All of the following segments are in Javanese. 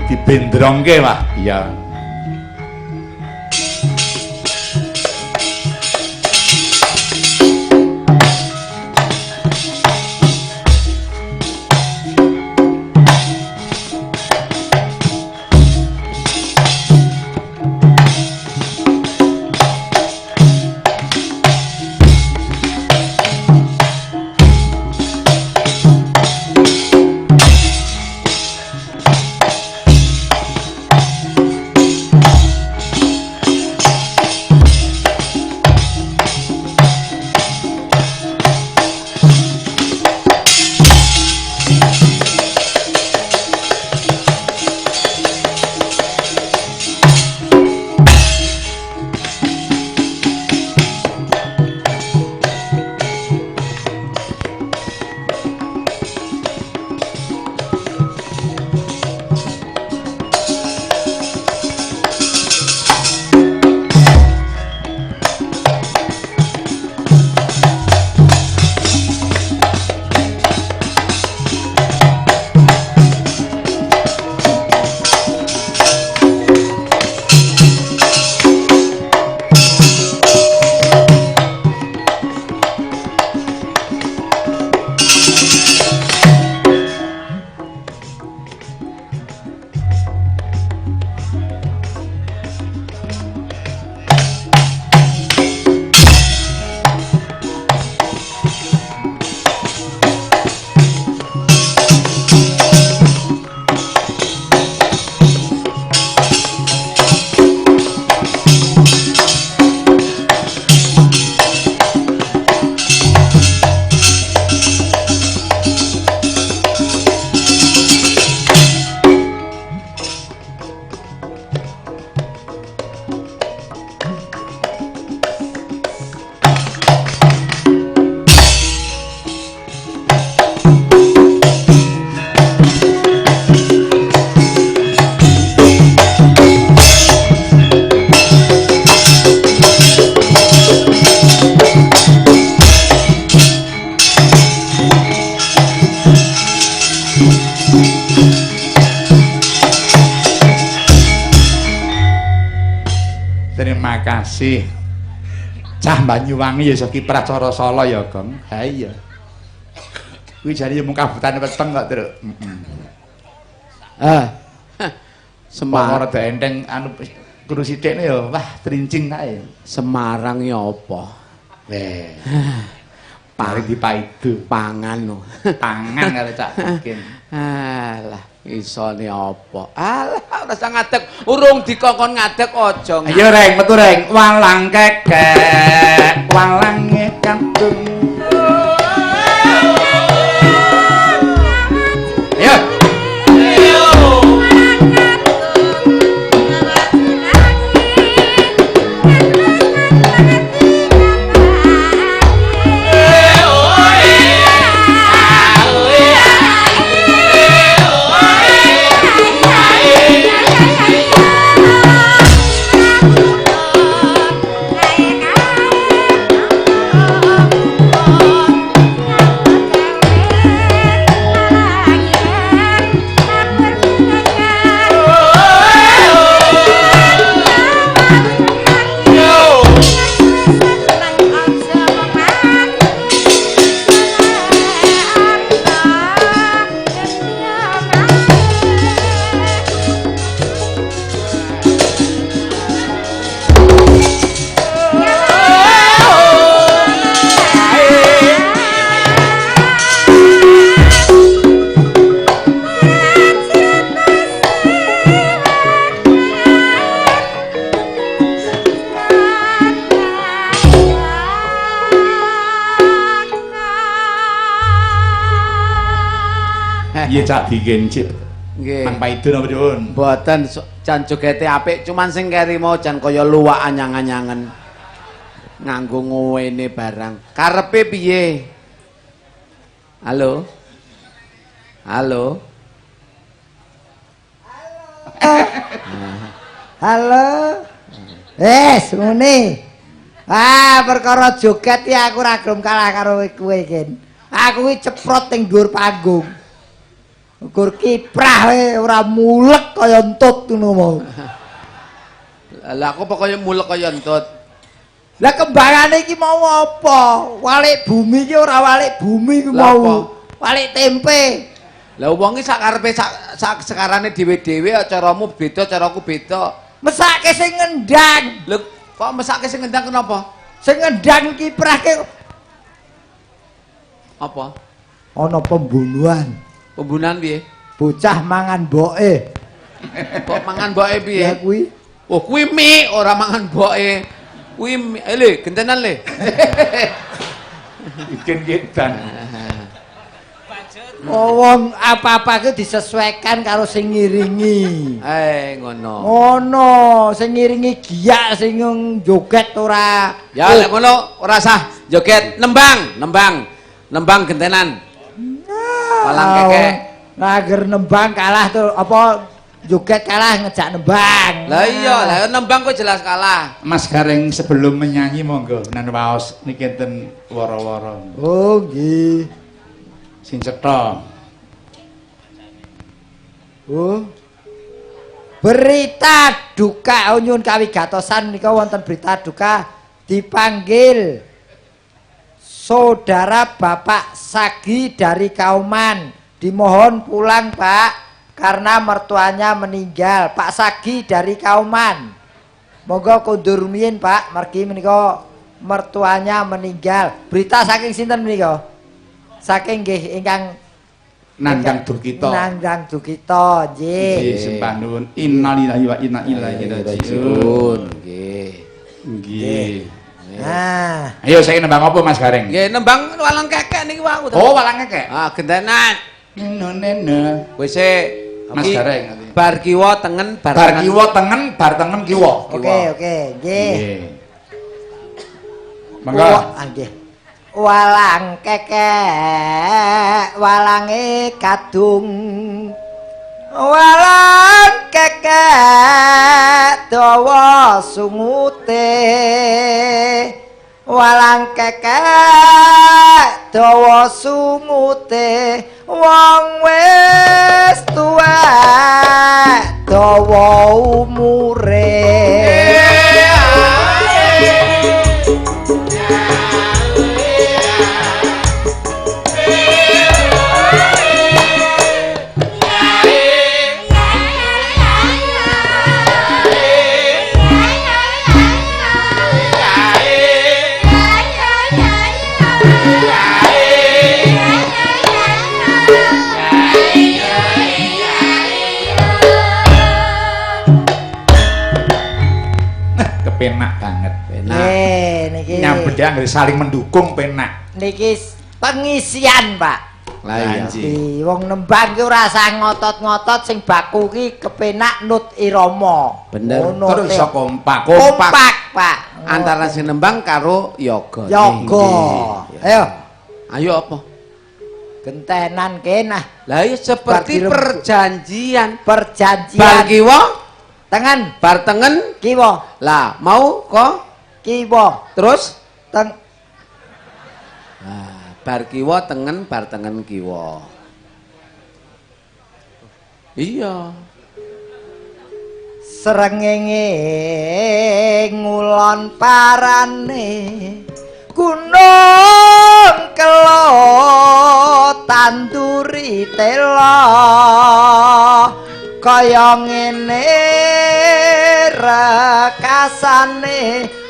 Dibendrongke, Pak. Iya. Terima kasih. Cah Banyuwangi ya iso kiprah cara Solo ya, Gong. Ha iya. Kuwi jane ya mung kabutane weteng kok, Truk. Heeh. Ah. Semarang rada enteng anu kudu sithikne ya wah trincing kae. Semarang ya apa? Weh. Paling dipaidu pangan lho. Pangan karo Cak Bikin. Alah, isone apa? Alah, ora usah ngadeg, urung dikongkon ngadeg aja. Ayo Reng, metu Reng. Walang kekek, walange kandung. Ayo. Piye Cak Dikin, Cik? Nggih. Mang Paido napa nyuwun? Mboten jan jogete apik, cuman sing keri mau jan kaya luwak anyang-anyangen. Nganggo ngowene barang. Karepe piye? Halo. Halo. Halo. Wes ngene. Ah, perkara joget ya aku ora gelem kalah karo kowe, Ken. Aku kuwi ceprot ning dhuwur panggung. Ukur kiprah wae ora mulek kaya entut ngono mau. Lah aku pokoke mulek kaya entut. Lah kembangane iki mau apa? Walik bumi iki ora walik bumi iki mau. Walik tempe. Lah wong iki sak karepe sak sekarane dhewe-dhewe caramu beda, caraku beda. Mesake sing ngendang. Lho kok mesake sing ngendang kenapa? Sing ngendang kiprahke apa? Ana pembunuhan. Pembunuhan piye? Bocah mangan mboke. Kok mangan mboke piye? Ya kuwi. Oh kuwi mie ora mangan mboke. Kuwi le gentenan le. Iken gedan. Oh wong apa-apa ku disesuaikan karo sing ngiringi. Ngono. Ngono, sing ngiringi giyak sing joget ora. Ya lek ngono ora sah joget, nembang, nembang. Nembang gentenan. Walang kekek. Nah, ger nembang kalah tuh apa joget kalah ngejak nembang. Lah iya, lah nembang kok jelas kalah. Mas Gareng sebelum menyanyi monggo nan waos niki enten wara-wara. Oh nggih. Sing cetha. Oh. Berita duka nyuwun kawigatosan menika wonten berita duka dipanggil saudara Bapak Sagi dari Kauman. Dimohon pulang Pak karena mertuanya meninggal. Pak Sagi dari Kauman. Monggo kondur rumiyin Pak, mergi menika mertuanya meninggal. Berita saking sinten menika? Saking nggih ingkang Nandang Dukita. Nandang Dukita, nggih. Nggih, sembah nuwun. Innalillahi wa inna ilaihi rajiun. Nggih. Nggih. Nah, ayo saiki nembang apa Mas Gareng? Nggih, nembang walang kekek niki wau. Oh, walang kekek. Ah, gentenan. Nene. Wis e Mas Gareng. Bar kiwa tengen, bar bar kiwa tengen, bar tengen kiwa. Oke, oke, nggih. Monggo. Ah, nggih. Walang kekek, walange kadung. Walang kekek dawa sungute. Walang kekek dawa sungute. Wong wis tuwek dawa umure. Penak banget. Penak. Niki nyambet anggere saling mendukung penak. Niki pengisian, Pak. Lah iya. Wong nembang ki ora usah ngotot-ngotot sing baku ki kepenak nut irama. Bener. Terus iso kompak. Kompak, Pak. Antara sing nembang karo yoga. Yoga. Ayo. Ayo apa? Gentenan kenah. Lah iya seperti perjanjian. Perjanjian. Bar kiwa tengen, bar tengen kiwa. Lah mau kok kiwa. Terus teng. Nah, bar kiwa tengen, bar tengen kiwa. Iya. Srengenge ngulon parane gunung kelo tanduri tela kaya ngene rekasane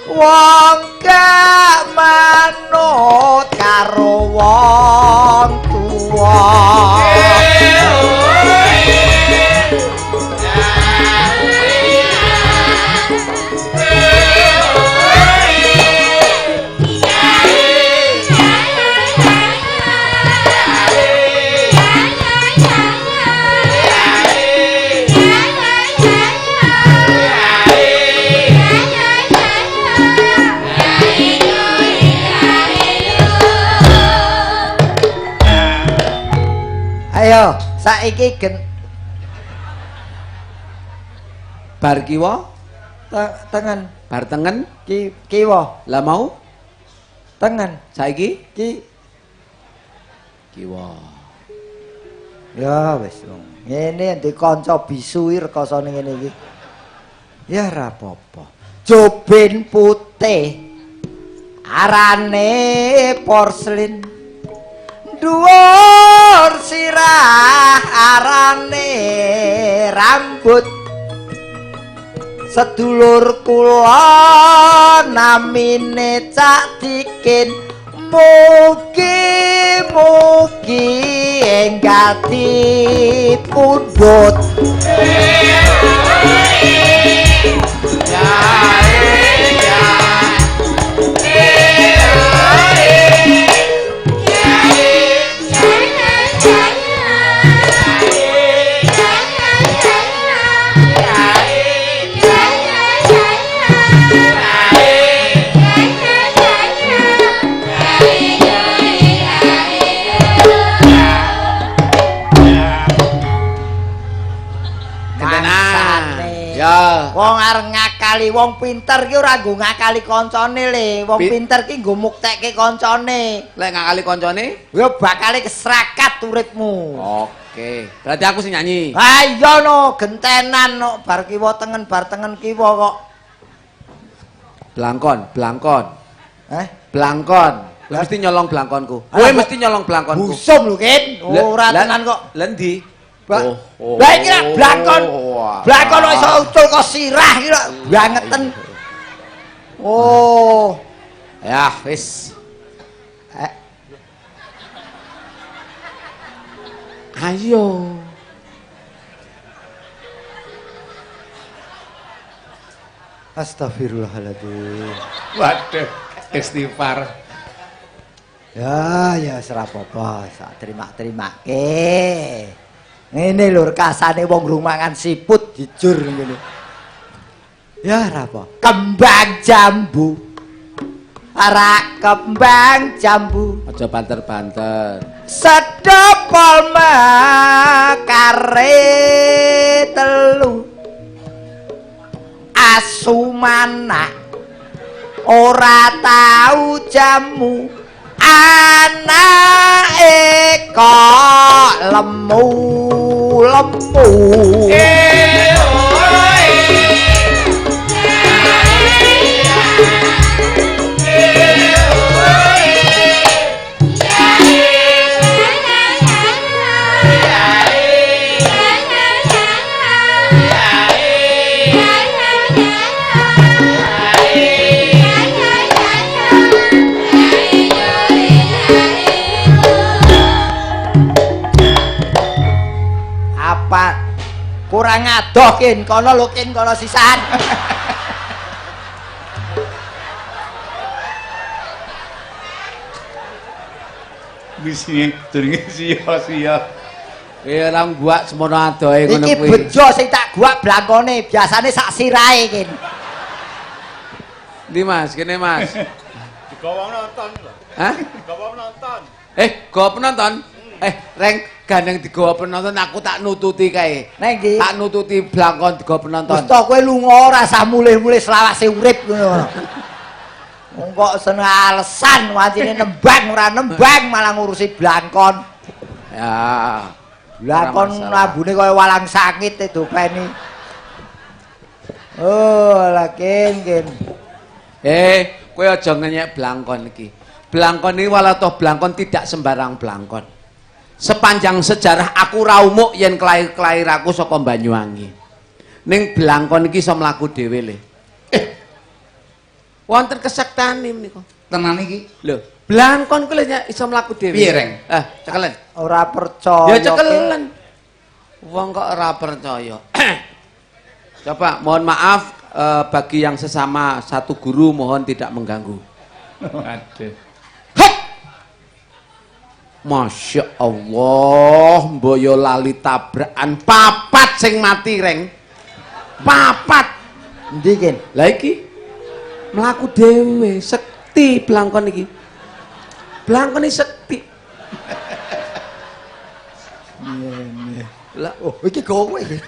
wong gak manut karo wong tuwa. Ayo, saiki gen bar kiwa tengen, bar tengen kiwa. Lah mau tengen. Saiki ki kiwa. Ya wis wong. Ngene ndek kanca bisu iki rekasane ngene iki. Ya ora apa-apa. Jobin putih arane porselin. Dhuwur sirah arane rambut. Sedulur kula namine Cak Dikin. Mugi-mugi enggal dipundhut. Wong arep ngakali wong pinter ki ora nggo ngakali kancane le. Wong pinter ki nggo muktekke kancane. Lek ngakali kancane, ya bakale kesrakat uripmu. Oke. Berarti aku sing nyanyi. Ha iya no, gentenan no, bar kiwa tengen bar tengen kiwa kok. Blangkon, blangkon. Eh? Blangkon. Lah mesti nyolong blangkonku. Kowe mesti nyolong blangkonku. Busum lho, Kin. Ora tenan kok. Lah endi? Lah iki lak blangkon. Blangkon kok iso ucul kok sirah iki lak bangeten. Oh. Ya wis. Ayo. Astagfirullahaladzim. Waduh, istighfar. Ya, ya ora apa-apa, sak terima-terimake. Ngene lho rekasane wong rumangan siput jujur ngene. Ya ora apa. Kembang jambu. Arak kembang jambu. Aja banter-banter. Sedopol mekare telu. Asu manak ora tau jamu. Anake kok lemu lemu. Kurang adoh kin kono lho kin kono sisan. Wis jenenge sia-sia. Ora guak semono adohe ngono kuwi. Iki bejo sing tak guak blangkone, biasane sak sirahe kin. Ndi Mas, kene Mas. Digawa nonton lho. Hah? Digawa nonton. Gawa penonton? Reng gandeng digawa penonton aku tak nututi kae. Neng ndi? Tak nututi blangkon digawa penonton. Wis to kowe lunga ora usah mulih-mulih selawase urip ngono. Wong kok seneng alesan wancine nembang ora nembang malah ngurusi blangkon. Ya. Blangkon lambune kaya walang sangit dopeni. Oh, lah kin kin. Kowe aja ngenyek blangkon iki. Blangkon iki walatoh blangkon tidak sembarang blangkon. Sepanjang sejarah aku ra umuk yen kelair-kelair aku saka Banyuwangi. Ning blangkon iki iso mlaku dhewe le. Wonten kesektane menika. Tenan iki? Lho, blangkon kuwi lho iso mlaku dhewe. Piye, Reng? Cekelen. Ora percaya. Ya cekelen. Wong kok ora percaya. Coba mohon maaf bagi yang sesama satu guru mohon tidak mengganggu. Waduh. Masya Allah, Boyolali tabrakan papat sing mati Reng. Papat. Endi kin? Lah iki mlaku dhewe, sekti blangkon iki. Blangkon iki sekti. Lah, oh iki kowe iki.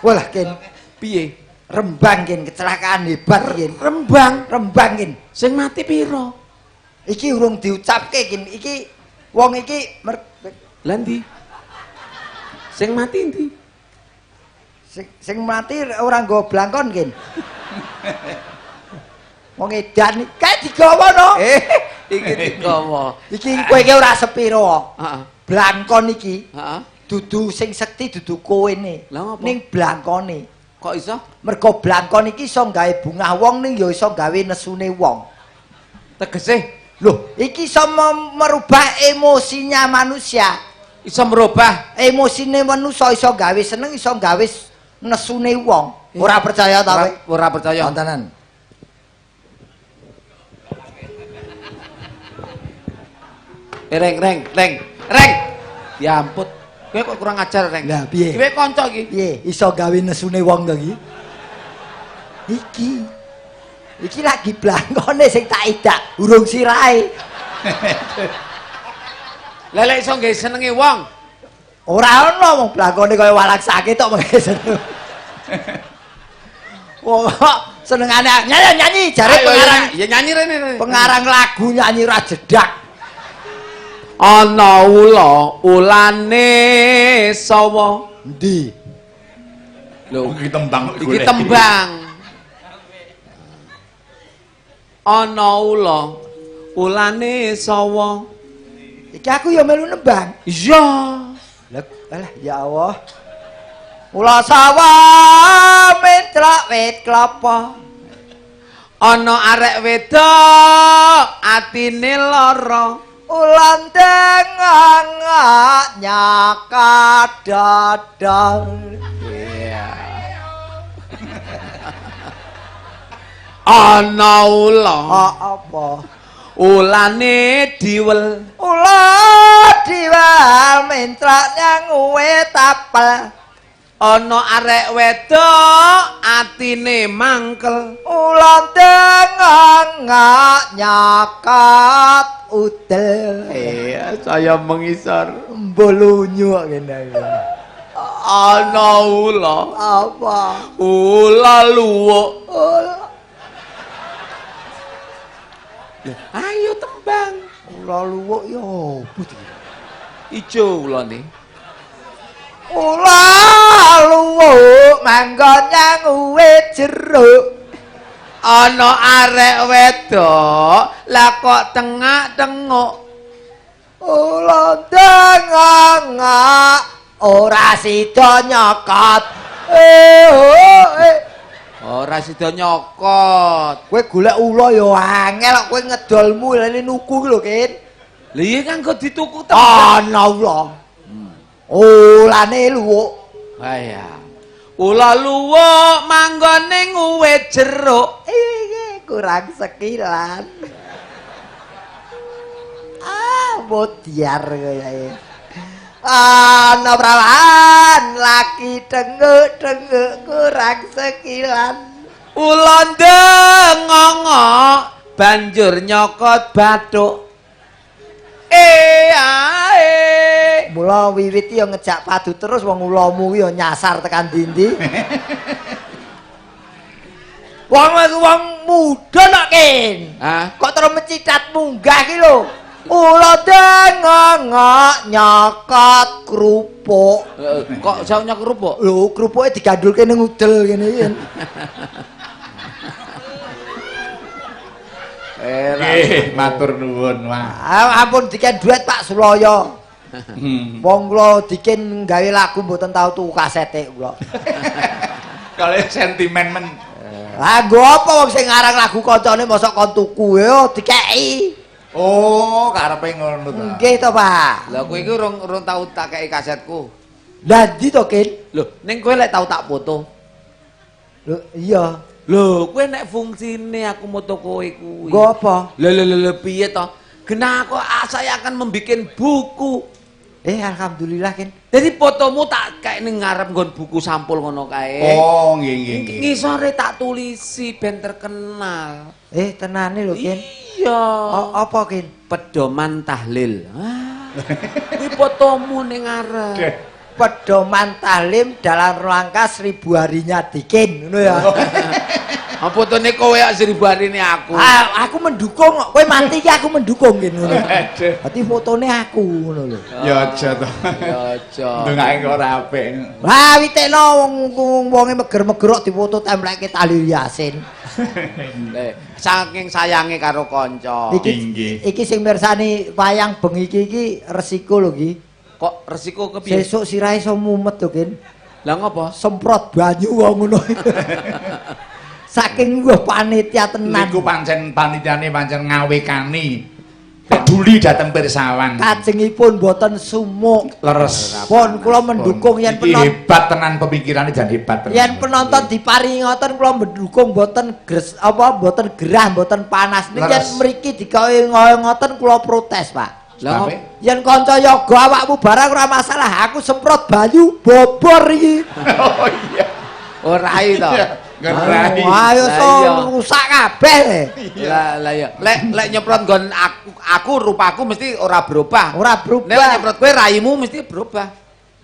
Walah kin, piye? Rembang kin, kecelakaan hebat kin. Rembang, Rembang kin. Sing mati piro? Iki urung diucapke kin, iki Wong iki Lah ndi? Sing mati ndi? Sing mati ora nggo blangkon kin. Wong edan kae digawa no. Iki digawa. Iki kowe iki ora sepiro. Heeh. Blangkon iki. Heeh. Dudu sing sekti dudu kowe ne. Ning blangkone. Kok iso? Mergo blangkon iki iso gawe bungah wong ning ya iso gawe nesune wong. Tegese? Loh, iki iso merubah emosinya manusia. Iso merubah emosine manusa, iso gawe seneng, iso gawe nesune wong. Ora percaya ta kowe? Ora percaya. Tontonan. Reng reng reng reng. Ya ampun. Kowe kok kurang ajar, Reng. Lah piye? Kowe kanca iki. Piye? Iso gawe nesune wong to iki? Iki. Iki lagi blangkone sing tak idak, urung sirahe. Lah lek iso nggawe senenge wong. Ora ono wong blangkone kaya walang sakit tok mengke seneng. Wong kok senengane nyanyi jare pengarang. Ya nyanyi rene. Pengarang lagu nyanyi ora jedak. Ana ula ulane sawa. Endi? Lho iki tembang kok iki tembang. Ana ula ulane sawa. Iki aku ya melu nembang. Iya. Lah, alah ya Allah. Ula sawa mentrok wit klapa. Ana arek wedok atine lara. Ulan tengah nyaka dadang. Iya. Ana ula. Apa? Ulane diwel. Ula diwel mentrak nyang wit apel. Ana arek wedok atine mangkel. Ulan tengah nyakat udel. Iya, saya mengisor. Mbolunyu kok ngene iki. Ana ula. Apa? Ula luwuk. Ula. Ayo tembang. Ula luwuk ya opo iki? Ijo ulane. Ula luwuk manggon nyang wit jeruk. Ana arek wedok lah kok tengak-tenguk. Ula tengak ora sida nyokot. Ora sida nyokot. Kowe golek ula ya angel kok kowe ngedolmu lene nuku ki lho, Kin. Lha iya kan kok dituku tembang. Ana ula. Ulane luwuk. Ha iya. Ula luwuk manggon ning wit jeruk. Iki kurang sekilan. Ah, modiar kayake. Ana prawan laki tenguk-tenguk kurang sekilan. Ula ndengongok banjur nyokot bathuk. Ae. Mula wiwit ya ngejak padu terus wong ulamu ya nyasar tekan ndi-ndi. Wong wong muda kok, Kin. Kok terus mecitat munggah ki lho. Ula dengongok nyokot kerupuk. Kok iso nyokot kerupuk? Lho, kerupuke digandulke ning udel ngene iki. Nggih, matur nuwun, Mas. Ampun diken duet Pak Suloyo. Wong kula diken gawe lagu mboten tau tuku kasete kula. Kalih sentimen men. Lah nggo apa wong sing ngarang lagu kancane mosok kon tuku ya dikeki. Oh, karepe ngono ta. Nggih to, Pak. Lah kowe iki urung tau tak keki kasetku. Lah ndi to, Kin? Lho, ning kowe lek tau tak foto. Lho, iya. Lho, kowe nek fungsine aku moto kowe kuwi. Nggo apa? Lho lho lho piye to? Genah aku saya akan membikin buku. Alhamdulillah, Kin. Jadi fotomu tak kayak ning ngarep nggon buku sampul ngono kae. Oh, nggih nggih nggih. Ngisore tak tulisi ben terkenal. Tenane lho, Kin. Iya. Apa, Kin? Pedoman tahlil. Ah. Kuwi fotomu ning ngarep. Pedoman tahlim dalam rangka 1000 harinya Dikin, ngono ya. Fotone kowe kok 1000 harine aku. Ah, aku mendukung kok. Kowe mati iki aku mendukung ngene ngono. Aduh. Dadi fotone aku ngono lho. Ya aja to. Ya aja. Ndongake kok ora apik. Wah, witekno wong wonge meger-meger kok difoto templeke tali yasin. Saking sayange karo kanca. Iki Inggih. iki sing mirsani wayang bengi iki iki resiko lho iki. Kok resiko kepiye? Sesuk sirahe iso mumet to, Kin. Lah ngopo? Semprot banyu wong ngono. Saking wah panitia tenan. Niku pancen panitiane pancen ngawekani. Peduli dhateng pirsawan. Kajengipun boten sumuk. Leres. Pun kula mendukung yen Iki penonton hebat tenan pemikirane jan hebat tenan. yen penonton diparingi ngoten kula mendukung boten gres apa boten gerah boten panas. Ning yen Leres. mriki digawe ngoten kula protes, Pak. Lah ngopo? Yen kanca yoga awakmu barang ora masalah, aku semprot banyu bobor iki. Oh iya. Ora to. Ngerai. Ayo Lah so iya. rusak kabeh. Lah lah iya. Lek lek nyemprot nggon aku rupaku mesti ora berubah. Ora berubah. Nek nyemprot kowe raimu mesti berubah.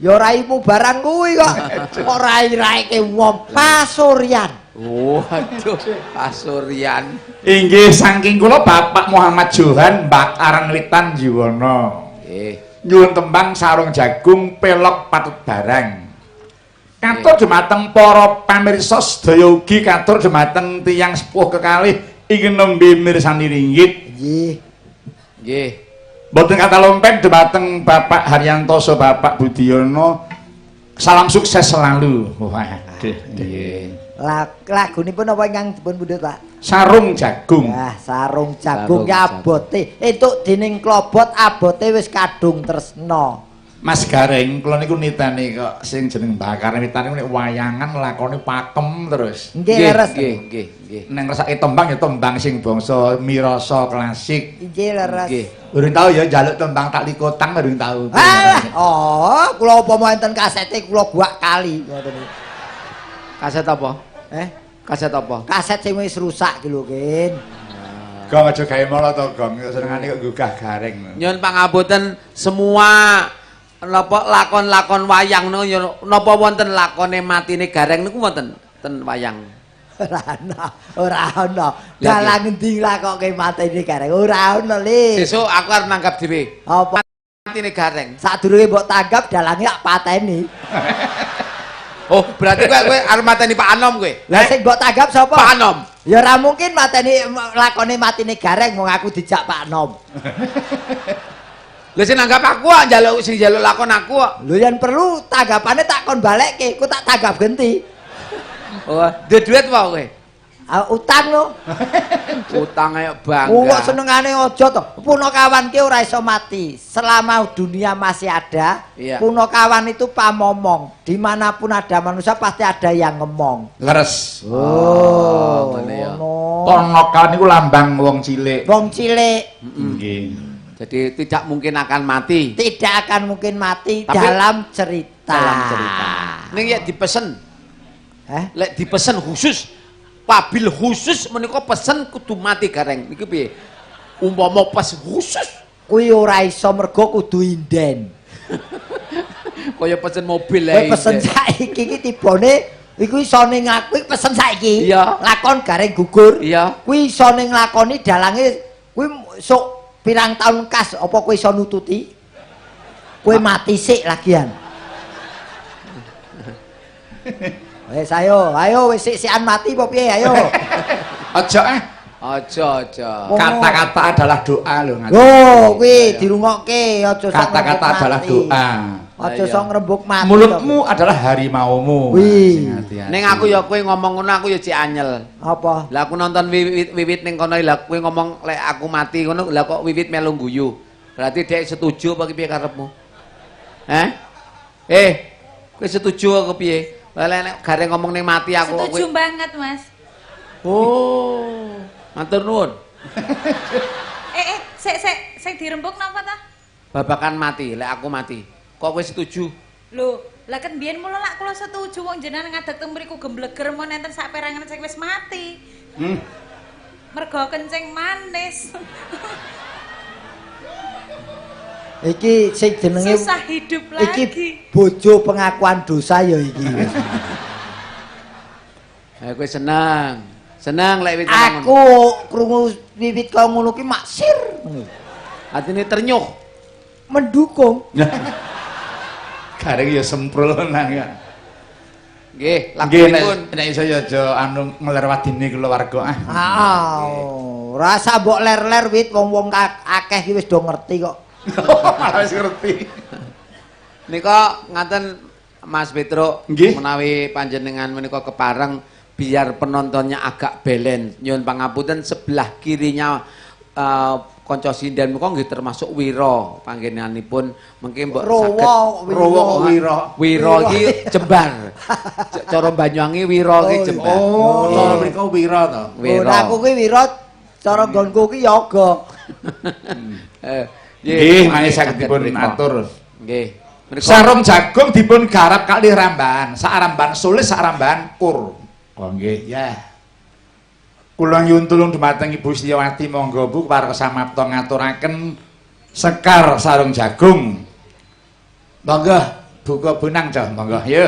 Ya raimu barang kuwi kok. Kok rai-raike wong pasuryan. Waduh, pasuryan. Inggih saking kula Bapak Muhammad Johan Bakaran Witan Jiwono. Nggih. Nyuwun tembang sarung jagung pelok patut barang. Katur dumateng para pamirsa sedaya ugi katur dumateng tiyang sepuh kekalih ingkang nembe mirsani ringgit. Nggih. Nggih. Mboten kata lompet dumateng Bapak Haryanto saha Bapak Budiono. Salam sukses selalu. Waduh. Nggih. Lagunipun apa ingkang dipun pundhut, Pak? Sarung jagung. Wah, sarung jagung Sarung ki abote. Entuk dening klobot abote wis kadung tresna. Mas Gareng, kula niku niteni kok sing jeneng Bakar Witan niku nek wayangan lakone pakem terus. Nggih, leres. Nggih, nggih, nggih. Neng ngrasake tembang ya tembang sing bangsa mirasa klasik. Nggih, leres. Nggih. Urung tau ya njaluk tembang tak likotang urung tau. Alah, oh, kula upama enten kasete kula guak kali ngoten niku. Kaset apa? Eh, Kaset apa? kaset sing wis rusak ki lho, Kin. Gong aja gawe mala to, Gong. Senengane kok gugah Gareng. Nyuwun pangapunten semua napa lakon-lakon wayang niku napa wonten lakone matine Gareng niku wonten ten wayang. Ora ana, ora ana. Lah, Dalang endi lakoke matine Gareng? Ora ana, Le. Sesuk aku arep nanggap dhewe. Apa Matine Gareng. sadurunge mbok tanggap dalange tak pateni. Oh, berarti kowe arep mateni Pak Anom kowe. Lah sing mbok tanggap sapa? Pak Anom. Ya ora mungkin mateni lakone matine Gareng wong aku dijak Pak Nom. Lha sing nanggap aku kok njaluk sing njaluk lakon aku kok. Lho yen perlu tanggapane tak kon balekke, ku tak tanggap genti. Oh, duwe duit apa kowe? Ah, utang lho. Utang ayo bangga. Wong kok senengane aja to. Punakawan ki ora iso mati. Selama dunia masih ada, Iya. punakawan itu pamomong. Dimanapun ada manusia pasti ada yang ngemong. Leres. Oh, ngene ya. ngono. Ponokan niku lambang wong cilik. Wong cilik Nggih. Jadi tidak mungkin akan mati tidak akan mungkin mati Tapi- dalam cerita. dalam cerita. Ning ya dipesen, Eh? lek dipesen khusus, wabil khusus menika pesen kudu mati Gareng. Niku piye? Umpama pas khusus Kuwi ora iso mergo kudu inden. kaya pesen mobil Kowe ae. pesen saiki iki tibane iku isone ngaku pesen saiki. Iya. Lakon Gareng gugur. Iya. Kuwi isone nglakoni dalange kuwi sok pirang tahun kas apa kowe iso nututi? Kowe mati sik lagian. Wes ayo, ayo wis sik-sikan mati apa piye ayo. Aja eh. Aja aja. Wong- Kata-kata adalah doa lho ngaten. Lho, kuwi dirungokke aja sok Kata-kata ngrembug adalah mati. doa. Aja Lah, sok ngrembug mati. Mulutmu adalah harimaumu. Wih. Sing hati-hati. Ning aku ya kowe ngomong ngono aku ya cek anyel. Apa? Lah aku nonton wiwit ning kono lah kowe ngomong lek aku mati ngono lah kok wiwit melu guyu. Berarti dhek setuju apa piye karepmu? Heh? Eh, kowe setuju apa piye? Lah lek Gareng ngomong ning mati aku kok Setuju kowe. banget, Mas. Oh, matur nuwun. Sik sik sing dirembug napa ta? Babakan mati, lek aku mati. Kok kowe setuju? Lho, lah kan biyen mula lak kula setuju wong jenengan ngadeg teng mriku gembleger mon enten sak perangan sing wis mati. Hmm. Mergo kencing manis. Iki sing jenenge Susah hidup iki lagi. bojo pengakuan dosa ya iki. Eh kowe seneng. Seneng lek wit ngomong. Aku krungu wiwit kaya ngono ki maksir. Atine ternyuh. Mendukung. Gareng ya semprul nang. Nggih, lagunipun nek iso ya aja anu ngeler wadine keluarga ah. Heeh. Rasa mbok ler-ler wit wong-wong akeh ki wis do ngerti kok. Malah wis ngerti. Nika ngaten Mas Petruk menawi panjenengan menika kepareng biar penontonnya agak balance. Nyuwun pangapunten sebelah kirinya kanca sinden menika nggih termasuk Wira panggenanipun mengke mbok saged Rowo kok Wira. Wira iki jembar. Cara Banyuwangi Wira iki jembar. Oh, cara mriku Wira to. Wira. Ora aku kuwi Wira cara nggonku ki yoga. Nggih, mangke saged dipun atur. Nggih. Sarung jagung dipun garap kalih rambahan, sak rambahan sulis, sak rambahan kur. Oh nggih, ya. Kula nyuwun tulung dumateng Ibu Setiawati monggo Bu pareng samapta ngaturaken sekar sarung jagung. Monggo buka bonang cah, monggo. Yo.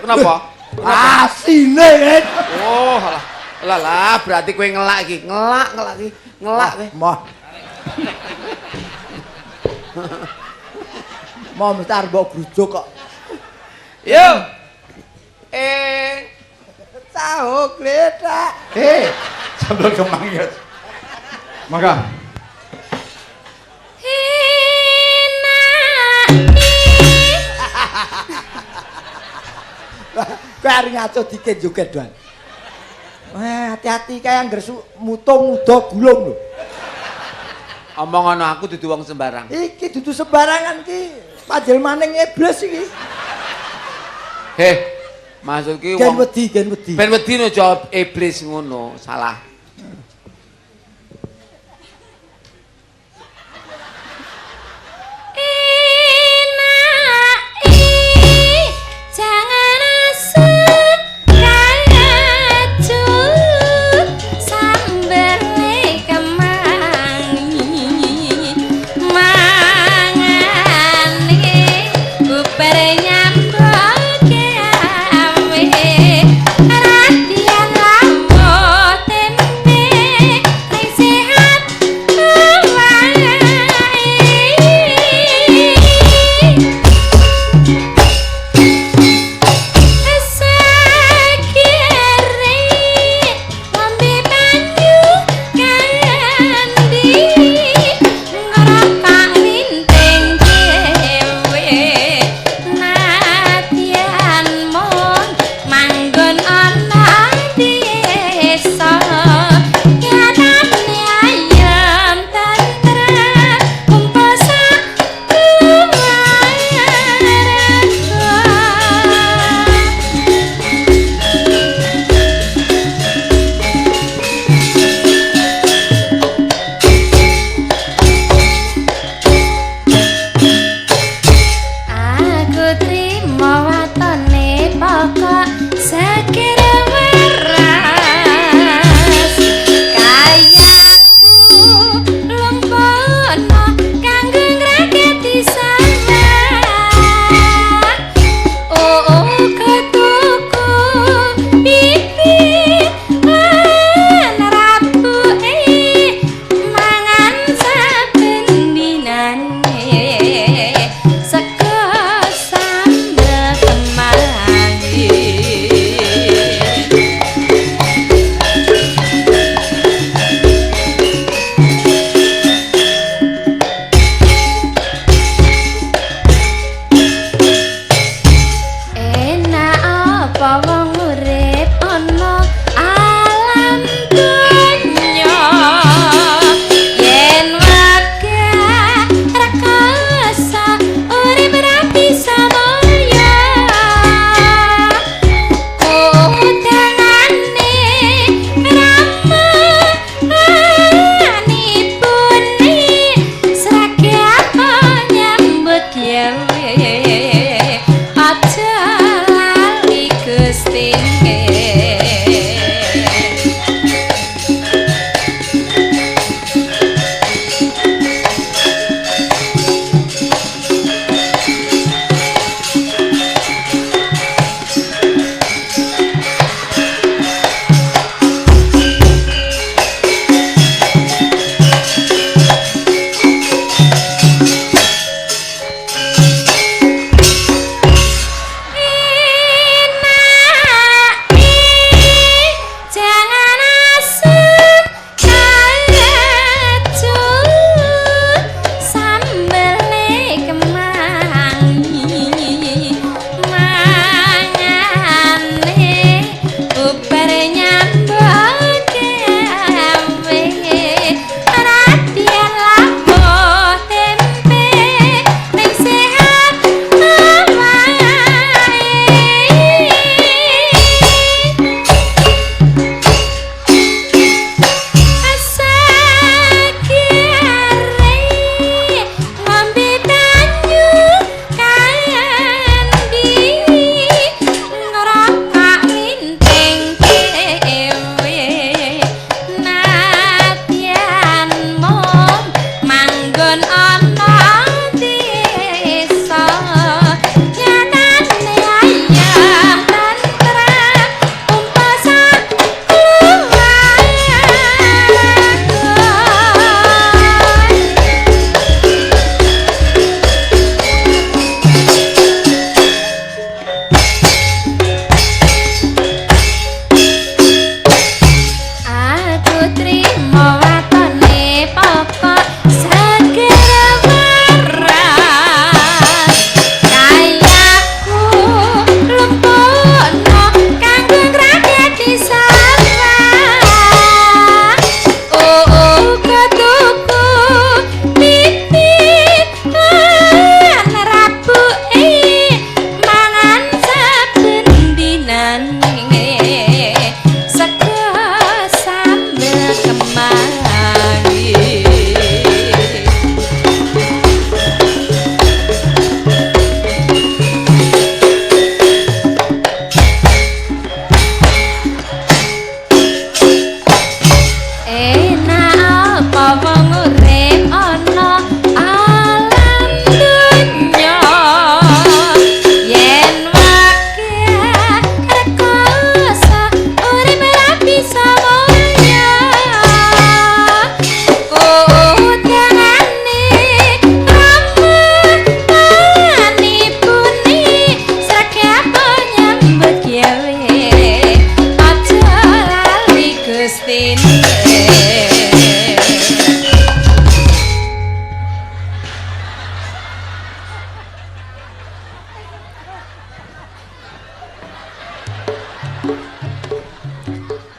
Kenapa? Asine kan. Oh, alah. Lah lah, berarti kowe ngelak iki. Ngelak, ngelak iki. Ngelak kowe. Moh. Moh mesti arep mbok grujuk kok. Yo. Tahu gletak. Sambel kemang ya. Monggo. Kowe arep ngaco dikit joget, Duan. Wah, hati-hati kae angger mutung udo gulung lho. Omong ana aku dudu wong sembarang. Iki dudu sembarangan iki. Panjel maning iblis iki. Heh, maksud ki wong gen wedi, gen wedi. Ben wedi no jawab iblis ngono, salah. Nyambut gawe radian lamun.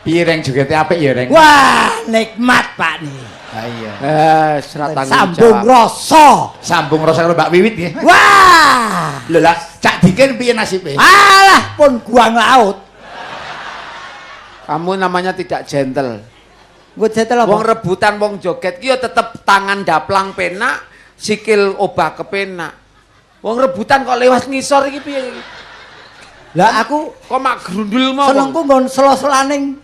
Piye Reng jogete apik ya Reng? Wah, nikmat Pak nih. Ha iya. Serat tanggung Sambung rasa. Sambung rasa karo Mbak Wiwit nggih. Wah. Lho lah, Cak Dikin piye nasibe? Alah, pun guang laut. Kamu namanya tidak gentle. Nggo gentle apa? Wong rebutan wong joget ki ya tetep tangan daplang penak, sikil obah kepenak. Wong rebutan kok lewat ngisor iki piye iki? Lah aku kok mak grundul mau. Senengku nggon selo-selaning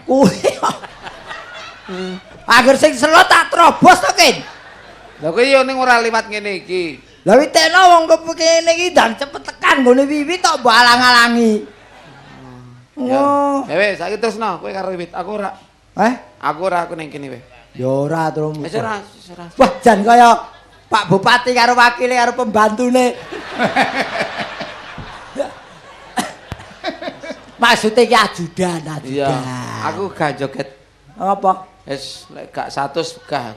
kuwi. Agar sing selo tak terobos to, Kin. Lah kowe yo ning ora liwat ngene iki. Lah witekno wong kepekene iki ndang cepet tekan nggone Wiwit tok mbok alang-alangi. Oh. Ya wis, saiki terusno kowe karo Wiwit, aku ora. Eh? Aku ora, aku ning kene wae. Ya ora terus. Wis ora, wis ora. Wah, jan kaya Pak Bupati karo wakile karo pembantune. Maksudnya iki ajudan, ajudan. Iya, aku gak joget. Apa? Wis lek gak 100 gak.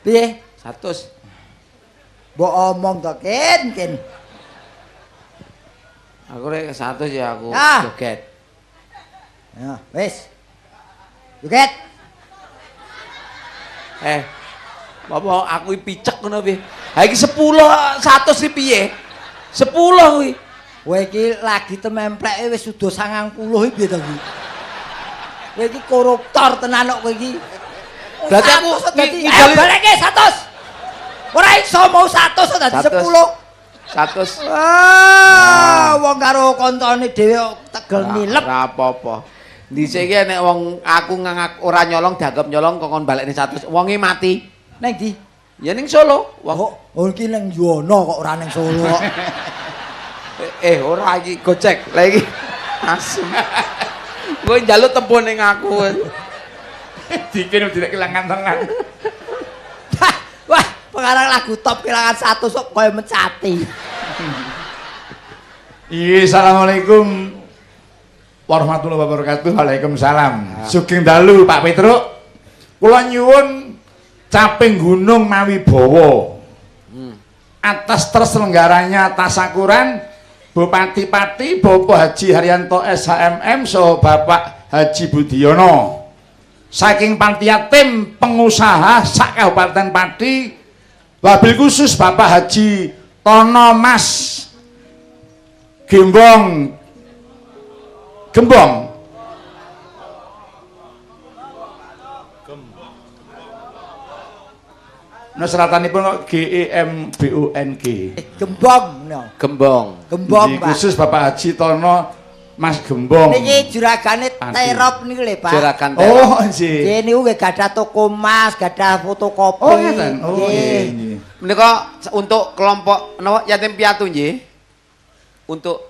Piye? 100. Mbok omong to, Kin, Kin. Aku lek 100 ya aku joget. Ya, wis. Joget. Apa aku picek ngono piye? Ha iki 10 100 iki piye? 10 kuwi. Kowe iki lagi temempleke wis sudah 90 iki piye to iki? Kowe iki koruptor tenan kok kowe iki. Berarti aku dadi baleke 100. Ora iso mau 100 dadi 10. 100. Ah, wong karo koncone dhewe tegel nilep. Ora apa-apa. Dhisik iki nek wong aku ngangak ora nyolong dianggap nyolong kok kon balekne 100. Wonge mati. Neng ndi? Ya ning Solo. Wong oh iki ning Yuwono kok ora ning Solo kok. Ora iki gocek. Lah iki asem. Kowe njaluk tempo ning aku. Dikin tidak kelangan tenan. Wah, pengarang lagu top kelangan 100 kok koyo mencati. Iya, assalamualaikum warahmatullahi wabarakatuh. Waalaikumsalam. Sugeng dalu Pak Petruk. Kula nyuwun caping gunung mawi bawa. Atas terselenggaranya tasakuran Bupati Pati Bapak Haji Haryanto SHMM saha Bapak Haji Budiono. Saking panitia tim pengusaha sak Kabupaten Pati, wabil khusus Bapak Haji Tono Mas Gembong Gembong Nusratanipun G E M B O N G. Gembong no. Gembong. Gembong, Pak. Khusus Bapak Haji Tono Mas Gembong. Niki juragane terop niku lho, Pak. Juragan terop. Oh, nggih. Nggih niku nggih gadah toko emas, gadah fotokopi. Oh, ngeten. Oh, nggih. Menika untuk kelompok napa yatim piatu nggih. Untuk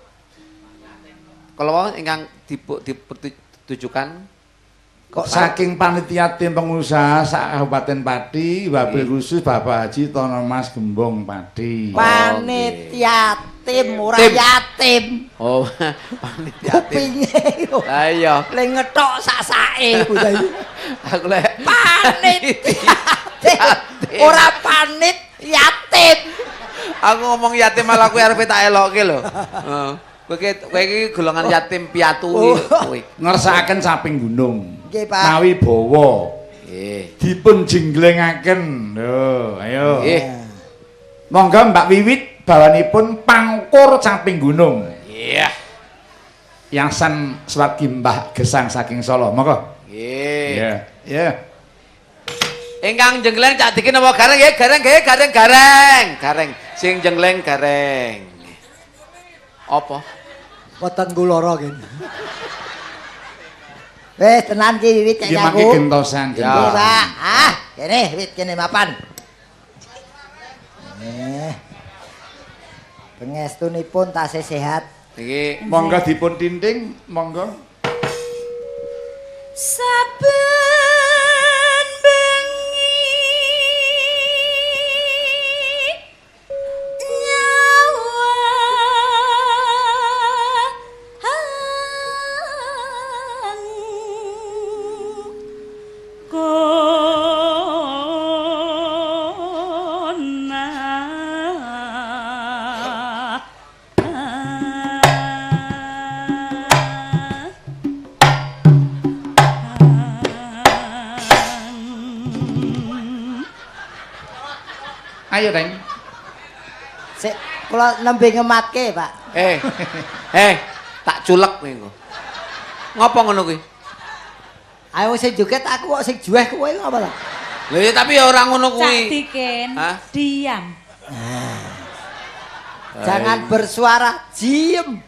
kelompok ingkang ditujukan kok saking panitia tim pengusaha sak Kabupaten Pati, wabil khusus Bapak Haji Tono Mas Gembong Pati. Panitia tim ora yatim. Oh, panitia tim. Lah iya. Le ngetok sak-sake bocah iki. Aku lek panitia tim ora panit yatim. Aku ngomong yatim malah kuwi arepe tak elokke lho. Heeh. Kowe iki golongan yatim piatu kuwi. Ngersakaken caping gunung. Nggih, Pak. Mawi bawa. Nggih. Dipun jingglengaken. Lho, ayo. Nggih. Monggo Mbak Wiwit bawanipun pangkur caping gunung. Iya. Yasan swargi Mbah Gesang saking Solo. Monggo. Nggih. Iya. Iya. Ingkang jengleng Cak Dikin apa gareng nggih? Gareng nggih, gareng gareng. Gareng. Sing jengleng gareng. Apa? Weteng ku lara kene. Wis tenan ki Wiwit kaya aku. Iki mangke gentosan. Nggih, Pak. Ah, kene Wit kene mapan. Pengestunipun tasih sehat. Iki monggo dipun tinting, monggo. Saben bengi nyawa kona. Ayo, Reng. Sik kula nembe ngematke, Pak. Eh, tak culek kowe engko. Ngopo ngono kuwi? Ayo sing joget aku kok sing juweh kowe ngapa ta? Lha ya tapi ya ora ngono Cak kuwi. Dikin, Hah? diam. Jangan bersuara, diem.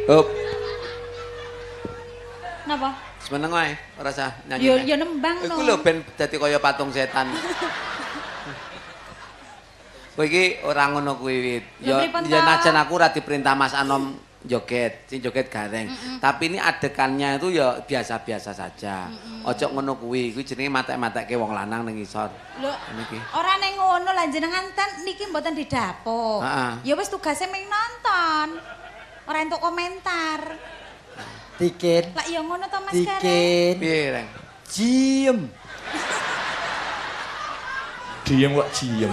Hop, Napa? semeneng wae, ora usah nyanyi. Yo yo nembang no. Iku lho ben dadi kaya patung setan. Kowe iki ora ngono kuwi, Wit. Lho, Ya pripun ya to? najan aku ora diperintah Mas Anom joget, sing joget Gareng. Tapi ini adegannya itu ya biasa-biasa saja. Ojo ngono kuwi, kuwi jenenge matek-matekke wong lanang ning ngisor. Lho, Ngene iki. ora ning ngono lah jenengan ten niki mboten didapuk. Heeh. Ya wis tugase ming nonton. Ora entuk komentar. Dikin, Lah ya ngono to Mas Gareng. dikin, Piye, Reng? diem. Diem kok diem.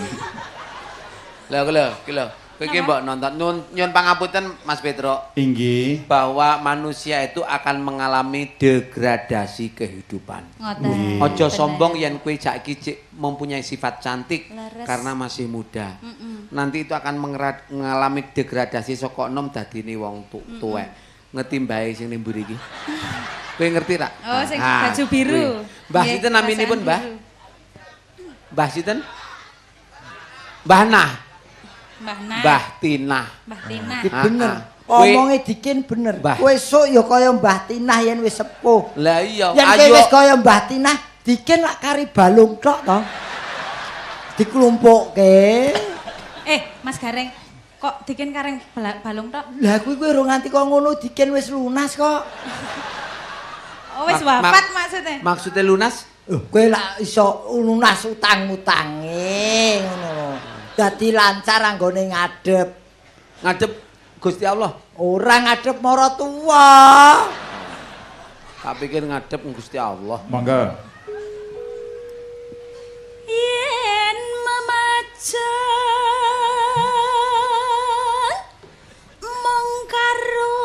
Lho, iki lho, iki lho. Kowe iki Napa? mbok nonton nyun, nyun pangapunten Mas Petro Inggih. bahwa manusia itu akan mengalami degradasi kehidupan. Ngoten. Ojo Bener. sombong yen kowe saiki cik mempunyai sifat cantik Leres. karena masih muda. Nanti itu akan mengalami degradasi saka enom dadine wong tuwek. Ngerti mbae sing ning mburi iki? Kowe ngerti ra? Oh, sing Ah, baju biru. kuwi. Mbah Nggih, sinten naminipun, perasaan Mbah? biru. Mbah sinten? Mbah Nah, Mbah Nah. Mbah Tinah. Mbah Tina. Iki bener. Ah, ah. Kowe- Omonge dikin bener. Mbah. Kowe esuk ya kaya Mbah Tinah yen wis sepuh. Lah iya, Yen kowe ayo. wis kaya Mbah Tinah, dikin lak kari balung tok to. Diklumpukke. Eh, Mas Gareng, kok dikin kareng balung tok? Lah kuwi kowe ora nganti kok ngono dikin wis lunas kok. Oh, wis wafat maksudnya. Maksudnya lunas? Kowe lak iso lunas utang-utange ngono lho. Dadi lancar anggone ngadep. Ngadep Gusti Allah. Ora ngadep maratuwa. Tak pikir ngadep Gusti Allah. Monggo. Yen memajang mung karo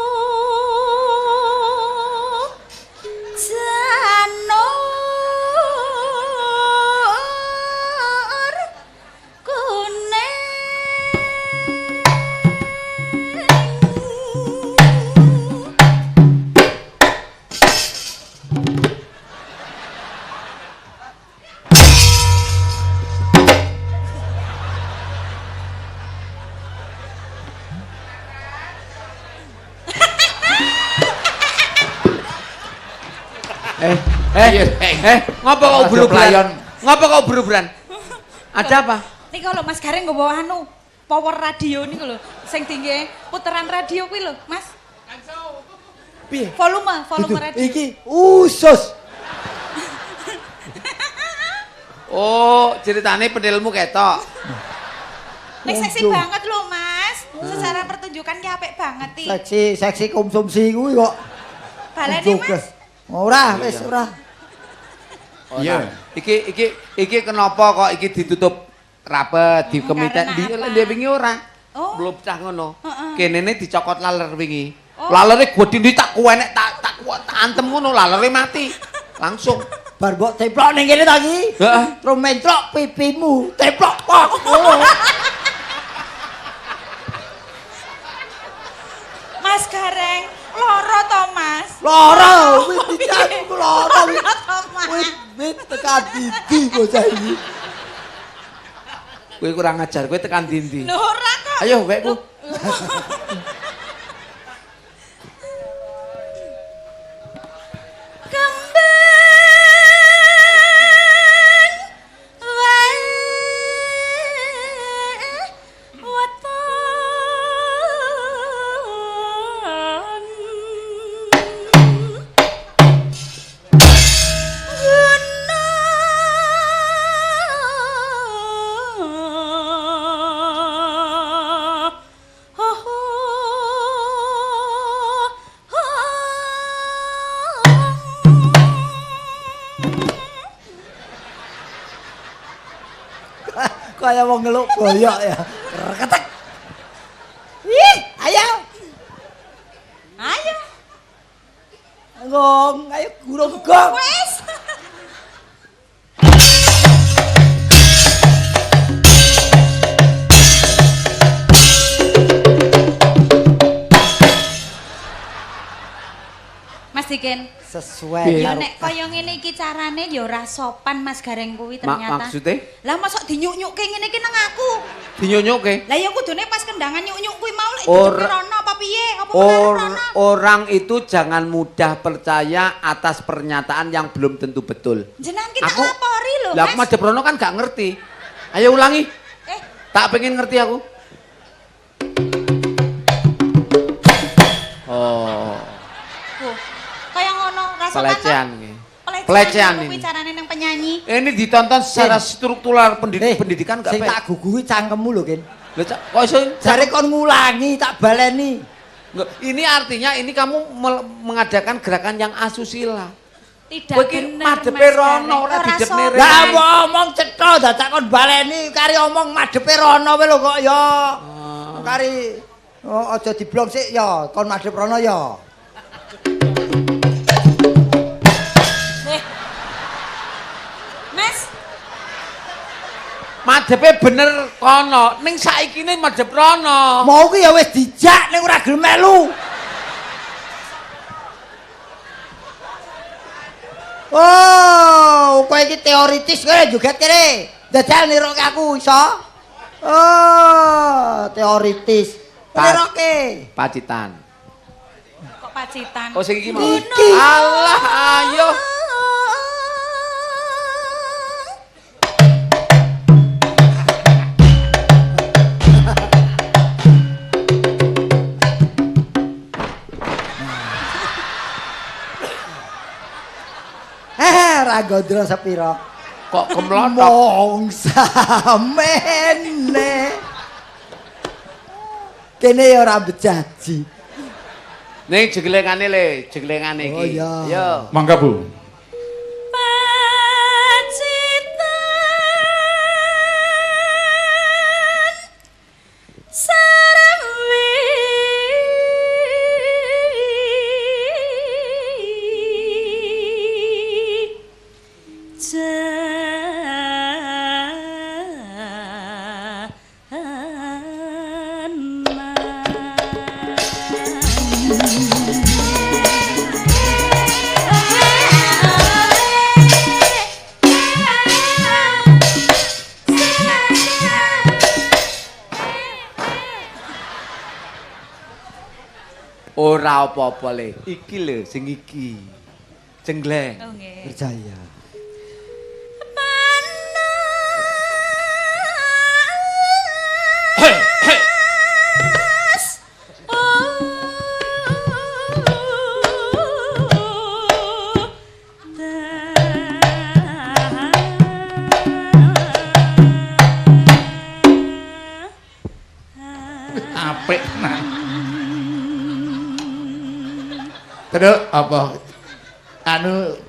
janur kuning. Ngopo kok Aja ubur-uburan? pelayon. Ngopo kok ubur-uburan? Ada apa? Niku lho Mas Gareng nggawa anu power radio niku lho sing tinggi puteran radio kuwi lho Mas. Piye? Volume, volume Dudu, radio. Iki usus. Oh, ceritane pendilmu ketok. Nek seksi Untung. banget lho Mas. Secara pertunjukan ki apik banget iki. Seksi, seksi konsumsi kuwi kok. Baleni Joges. Mas. Ora, wis ora. Iya. Iki iki iki kenapa kok iki ditutup rapet di kemiten karena di apa? dia wingi ora. Oh. Belum cah ngono. Heeh. Kenene dicokot laler wingi. Oh. Lalere gedhi ndi tak kuwenek tak tak tak antem ngono lalere mati. Langsung. Bar mbok teplok ning kene ta iki. Heeh. Terus mentrok pipimu, teplok kok. Ngono. Mas Gareng, loro to Mas. Lara, wis dicaku lara. Loro to Mas. Wis wis tekan didi bocah iki. Kowe kurang ajar, kowe tekan dindi. Lho ora kok. Ayo wekku. Kembang wae weton. Guna ho ho ho. Kaya wong ngeluk boyok ya. Ketek. Ih. Gong, ayo gurung gong. Wis. Mas Dikin. Sesuai. Ya nek kaya ngene iki carane ya ora sopan Mas Gareng kuwi ternyata. Maksude? Lah mosok dinyuk-nyukke ngene iki nang aku. Dinyuk-nyukke? Lah ya kudune pas kendangan nyuk-nyuk kuwi mau lek dicepi rono apa piye? Apa rono? Orang itu jangan mudah percaya atas pernyataan yang belum tentu betul. Jenengan ki tak lapori lho, Lah aku Mas. madhep rono kan gak ngerti. Ayo ulangi. Tak pengen ngerti aku. Oh. Kaya ngono, ra sopan. Pelecehan iki. Pelecehan ini. Carane nang penyanyi. Ini ditonton secara struktural pendidikan gak Sing tak guguhi cangkemmu lho, Kin. Lho, kok iso jare kon ngulangi tak baleni. Enggak, ini artinya ini kamu mengadakan gerakan yang asusila. Tidak Kowe iki bener, madhepe Mas rono Gareng. ora didepne sopan. rene. Lah omong cetha dadak kon baleni kari omong madhepe rono wae lho kok ya. Kari aja diblong sik ya, kon madhep rono ya. Mas, Madhepe bener kono, ning saikine madhep rono. Mau ki ya wis dijak ning ora gelem melu. Oh, kowe iki teoritis kowe joget kene. Jajal niroke aku iso. Oh, teoritis. Niroke. Pacitan. Kok Pacitan? Oh sing iki mau. Iki. Alah, ayo. Ra gondrong sepiro. Kok kemlotok? Mong samene. Kene ya ora bejaji. Ning jeglengane le, jeglengane iki. Oh, iya. Yo. Mangga, Bu. Pacitan Sarawi Ora apa-apa le. Iki lho sing iki. Jengleng. Oh nggih. Percaya. Panas. Oh. Apik nang. Terus apa? Anu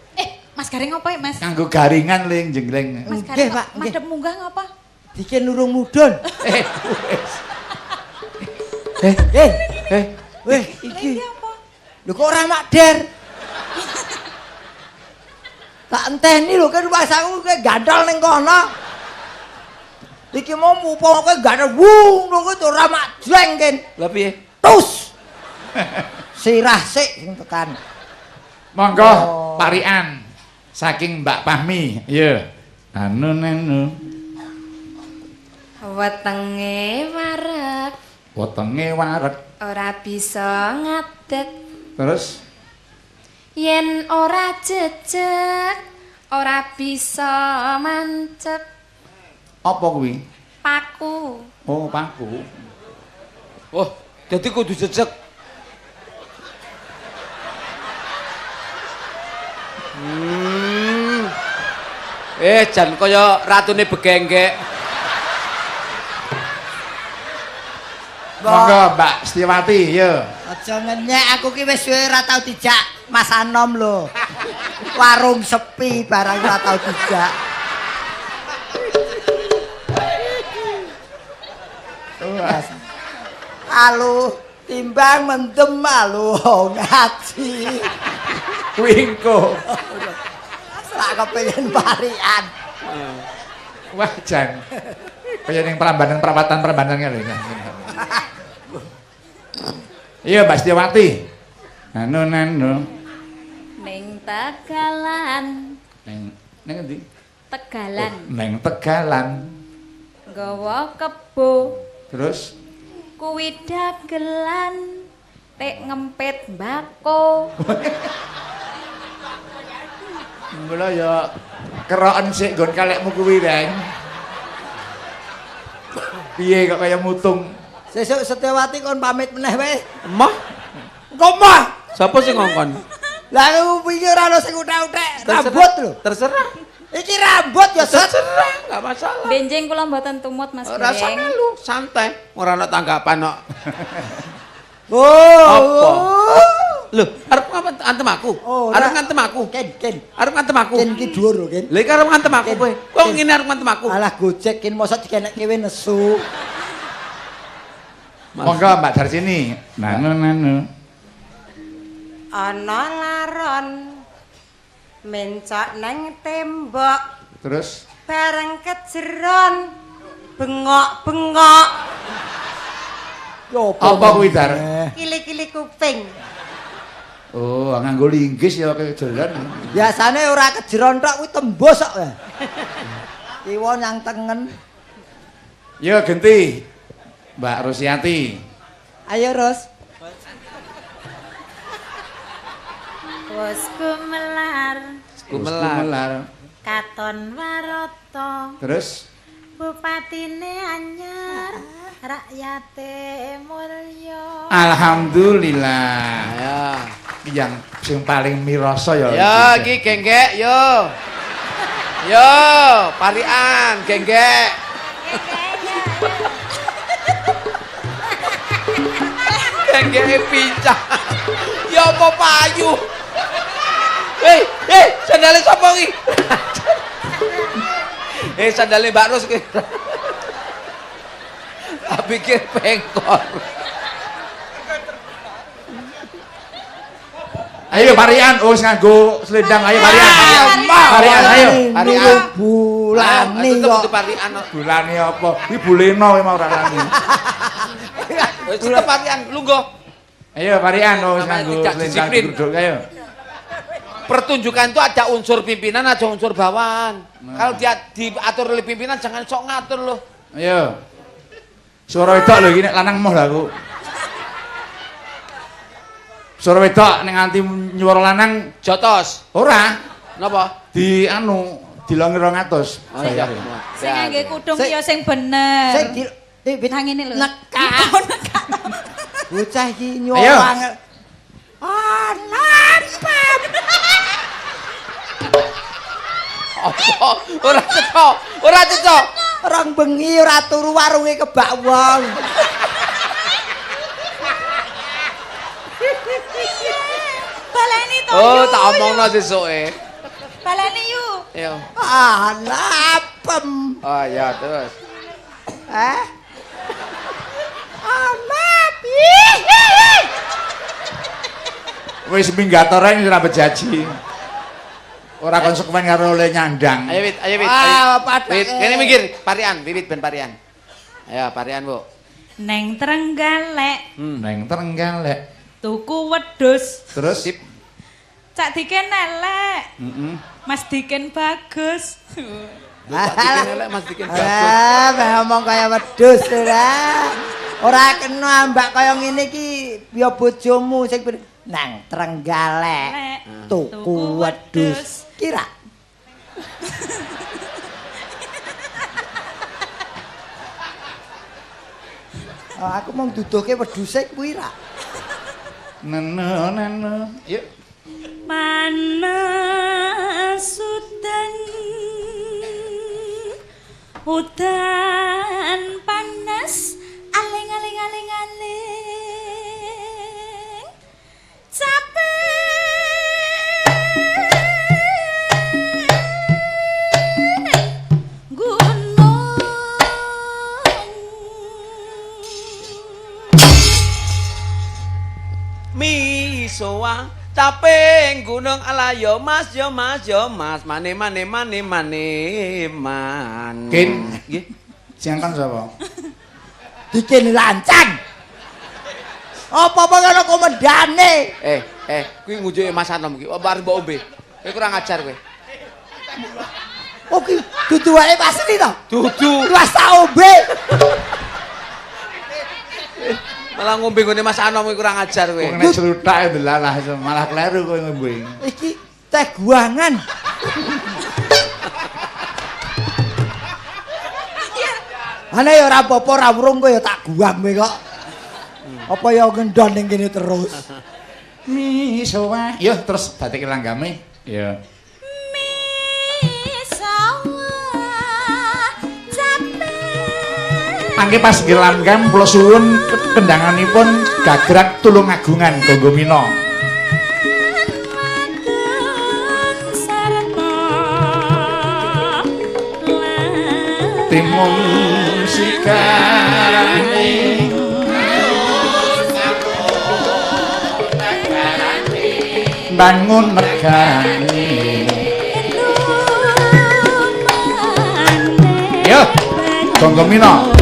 Mas Gareng apa ya, Mas? Nganggo garingan le jengleng. Mas Nggih, Gareng Pak, nggih. madhep munggah ngapa? Diken urung mudhun. Wis. Weh, iki. Iki apa? Lho kok ora makder? Tak enteni lho kan masaku kowe gandol ning kono. Iki mau upama kowe gandol wung lho kowe ora makjleng ken. Lah piye? Tus. Sirah sik sing tekan. Monggo parikan saking Mbak Pahmi. Iya. Anu nenu. Wetenge wareg. Wetenge wareg. Ora bisa ngadeg. Terus yen ora jejeg ora bisa mancep. Apa kuwi? Paku. Oh, paku. Oh, dadi kudu jejeg. Jan kaya ratune begenggek. Monggo Mbak Setiawati, yo. Aja ngenyek aku ki wis suwe ora tau dijak Mas Anom lho. Warung sepi barang ora tau dijak. Alu timbang mendem alu ngaji. Kuwi engko. Lak kepengin parikan. Wah, jan. Kaya ning Prambanan perawatan Prambanan lho. Iya, Mbak Setiawati. Anu nanu. Ning Tegalan. Ning ning endi? Tegalan. Oh, ning Tegalan. Nggawa kebo. Terus kuwi dagelan tek ngempit mbako. Mula ya keroken sik nggon kalekmu kuwi, Reng. Piye kok kaya mutung? Sesuk Setiawati kon pamit meneh wae. Emoh. Engko emoh. Sapa sing ngongkon? Lah aku wingi ora ono sing utek-utek rambut lho. Terserah. Iki rambut ya, Set. Terserah, enggak masalah. Benjing kula mboten tumut Mas Ora usah Gareng. melu, santai. Ora ono tanggapan kok. Oh. Apa? Lho, arep ngapa antem aku? Oh, Arep ora. ngantem aku. Ken, ken. Arep ngantem aku. Ken ki dhuwur lho, Ken. Lha iki arep ngantem aku Ken, kowe. Kok Ken. ngene arep ngantem aku? Alah Gojek ken mosok dikenekke kowe nesu. Monggo Mbak Darsini. Nanu nanu. Ana laron mencok nang tembok Terus bareng kejeron bengok-bengok Yo apa kuwi, Dar? kili-kili kuping. Oh, nganggo linggis ya kejeron. Biasane ora kejeron tok kuwi tembus kok. Kiwa nyang tengen. Yo genti. Mbak Rusiati. Ayo, Ros. Wes gumelar Gumelar. Gumelar. Katon warata Terus bupatine anyar rakyate mulya. alhamdulillah. Ya. Yang sing paling mirasa ya. Ya, iki genggek yo. Yo, parian genggek. Genggeke pincang. Ya apa payu? Hei, hei, sandale sapa iki? Eh, sandale Mbak Ros iki. Tak pikir pengkor. Ayo parian, oh nganggo selendang ayo parian. Parian ayo. Parian. Bulane Tetep kok. kudu parian kok. Bulane apa? Iki buleno kowe mau ora lani. Wis tetep parian, lungguh. Ayo parian oh Namanya nganggo tidak selendang disiplin. digeruduk ayo. Pertunjukan itu ada unsur pimpinan, ada unsur bawahan. Kalau dia diatur oleh pimpinan, jangan sok ngatur loh. Ayo. Suara wedok lho iki nek lanang moh lho aku. Suara wedok nek nganti nyuara lanang Jotos. ora Napa? di anu dilongi 200. Oh iya. Sing ngangge kudung Sing- ya sing bener. Sing di di Nang ngene lho. Nekak. Oh, nekak. Bocah iki Ayo. nyuwang. Ana pam. Apa? Ora cetha, ora cetha. Rong bengi ora turu warunge kebak wong. Baleni to. Oh, Yu. tak omongno sesuke. Baleni yu. Ayo. Ana pem. Oh iya, terus. Eh? Ana pi. Wis minggat ora ora bejaji. Ora konsekuen karo oleh nyandang. Ayo Wit, ayo Wit. Ah, Ayo. padake. Wit, kene minggir, parian, wiwit ben parian. Ayo parian, Bu. Neng Trenggalek Neng Trenggalek. tuku wedhus. Terus Sip. Cak Diken elek. Heeh. Mas Diken bagus. Cak Diken elek, Mas Diken bagus. Ah, meh omong kaya wedhus ora. Ora kena ambak kaya ngene iki ya bojomu sing nang Trenggalek Lek, tuku wedhus. Kira Oh, aku mau duduhke wedhuse kuwi ra. Neno neno. Yuk. Panas udan udan panas aling aling aling aling capek gunung. Misoa Caping gunung ala yo Mas yo Mas yo Mas mane mane mane mane man. Kin. Nggih. Sing angkon sapa? Dikin lancang. Apa-apa ngono komendane. Kuwi ngunjuke Mas Anom iki. Apa arep mbok ombe? Kowe kurang ajar kowe. Oh ki dudu wae pasti to. Dudu. Wis tak ombe. Malah ngombe nggone Mas Anom kuwi kurang ajar kowe. Kok nek sluthak delalah malah kleru kowe ngombe. Iki teh guangan. Ana ya ora apa-apa ora wurung kowe ya tak guang kowe kok. Apa ya ngendon ning kene terus. Misowa. Yo terus dadeke langgame. Ya. Misowa capek. Mangke pas nggih langgam kula suwun kendanganipun Gagrak Tulungagungan Gonggo Mina. Timung sikarane bangun negane. Yo, Gonggo Mina.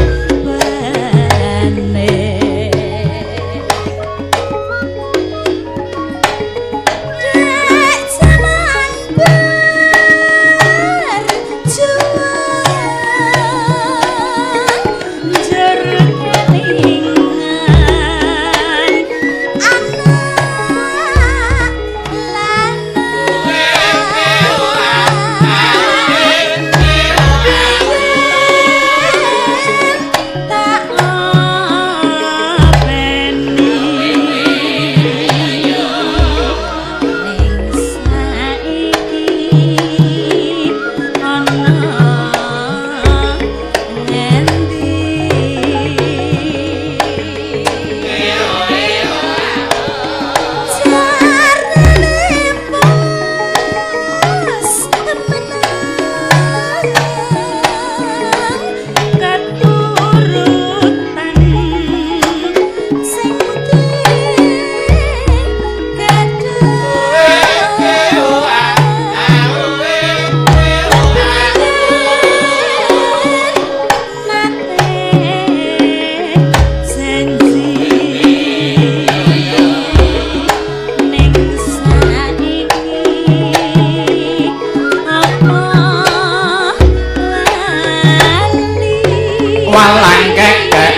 Walang kekek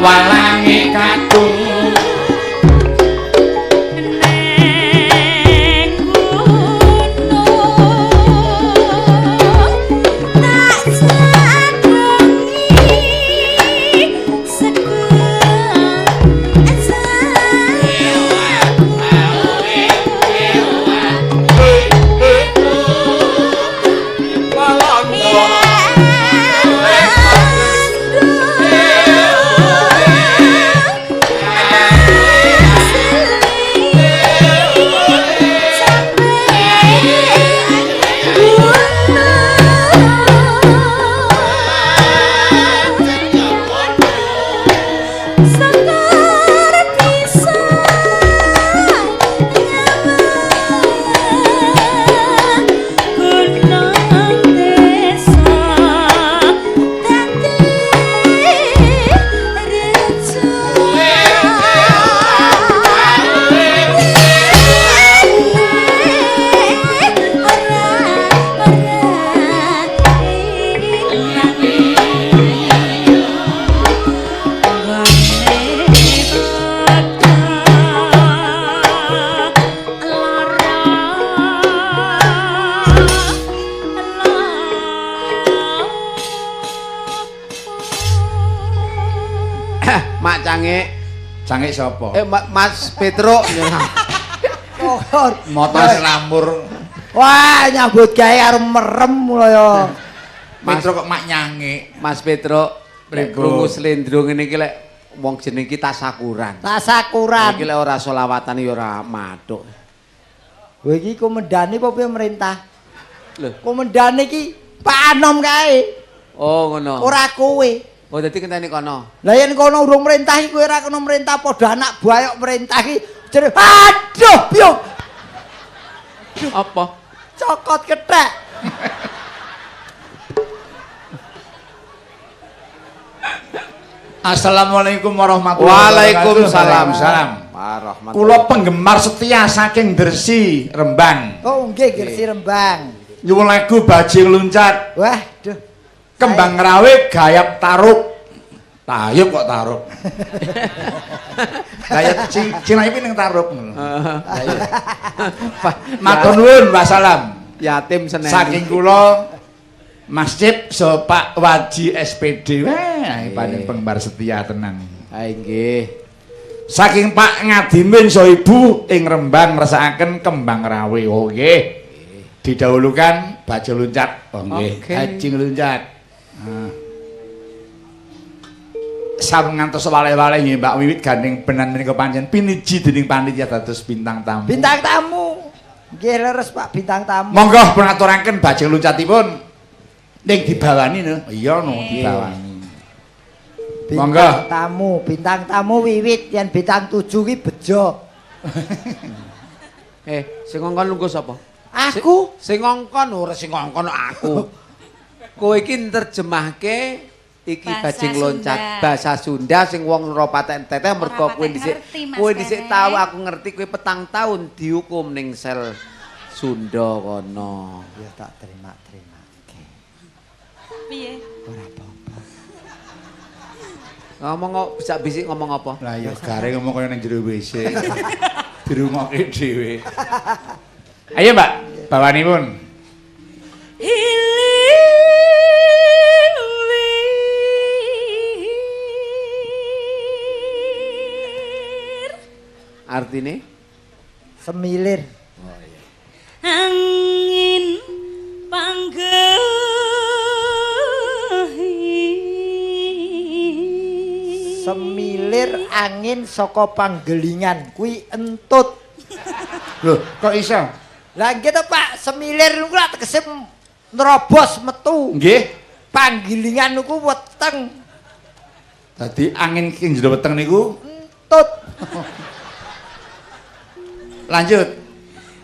walange kakung Neng gunung tak jagongi Mak Cangik. Cangik sapa? Mas Petruk. Moto selamur. Wah, nyambut gawe karo merem mulaya. Petruk kok mak nyangik. Mas Petruk, lek krungu slendro ngene iki lek wong jeneng iki tasakuran. Tasakuran. Iki lek ora selawatan ya ora mathuk. Kowe iki komendane apa pemerintah? Lho, komendane iki Pak Anom kae. Oh, ngono. Ora kowe. Oh, dadi kenteni kono. Lah yen kono urung merintah iki kowe ora kena merintah padha anak buah kok merintah iki Jere aduh piung. Apa? Cokot kethek. Assalamualaikum warahmatullahi wabarakatuh. Waalaikumsalam. Warahmatullahi. Kula penggemar setia saking Dersi Rembang. Oh nggih Dersi Rembang. Nyuwun lagu Bajing Luncat. Wah, duh. Kembang Rawe gayap taruk. Tayub kok taruk. Lah ya Cina iki ning taruk ngono. Matur nuwun wassalam. Yatim seneni. Saking kula Mas Cip so Pak Waji SPD. Wah, paling penggemar setia tenan. Ha nggih. Saking Pak Ngadimin so Ibu ing Rembang ngrasakaken Kembang Rawe. Oh nggih. Didahulukan Bajing Luncat. Oh nggih, Bajing Luncat. Sampun ngantos waleh-waleh nggih Mbak Wiwit gandeng benan menika pancen piniji dening panitia dados bintang tamu. Bintang tamu. Nggih leres Pak bintang tamu. Monggo pun aturaken Bajing Luncatipun. Ning dibawani no. Iya no dibawani. Monggo. Tamu, bintang tamu Wiwit yen bintang 7 ki bejo. Sing ngongkon lungguh sapa? Aku. Sing ngongkon ora sing ngongkon aku. Kowe iki nerjemahke iki Bajing Loncat bahasa Sunda sing wong ora patek teteh mergo kowe dhisik kowe dhisik tau aku ngerti kowe 4 tahun dihukum ning sel Sunda kono. Ya tak terima-terimake. Piye? Ora apa-apa. Ngomong kok bisa bisik ngomong apa? Lah ya gare ngomong kaya ning jero WC. Dirungokke dhewe. Ayo Mbak, bawanipun. Artine semilir. Oh iya. Angin panggehi. Semilir angin saka panggelingan kuwi entut. Lho, kok iso? Lah nggih to Pak, semilir niku lak tegese nerobos metu. Nggih. Panggilingan niku weteng. Dadi angin ing jero weteng niku entut. Lanjut.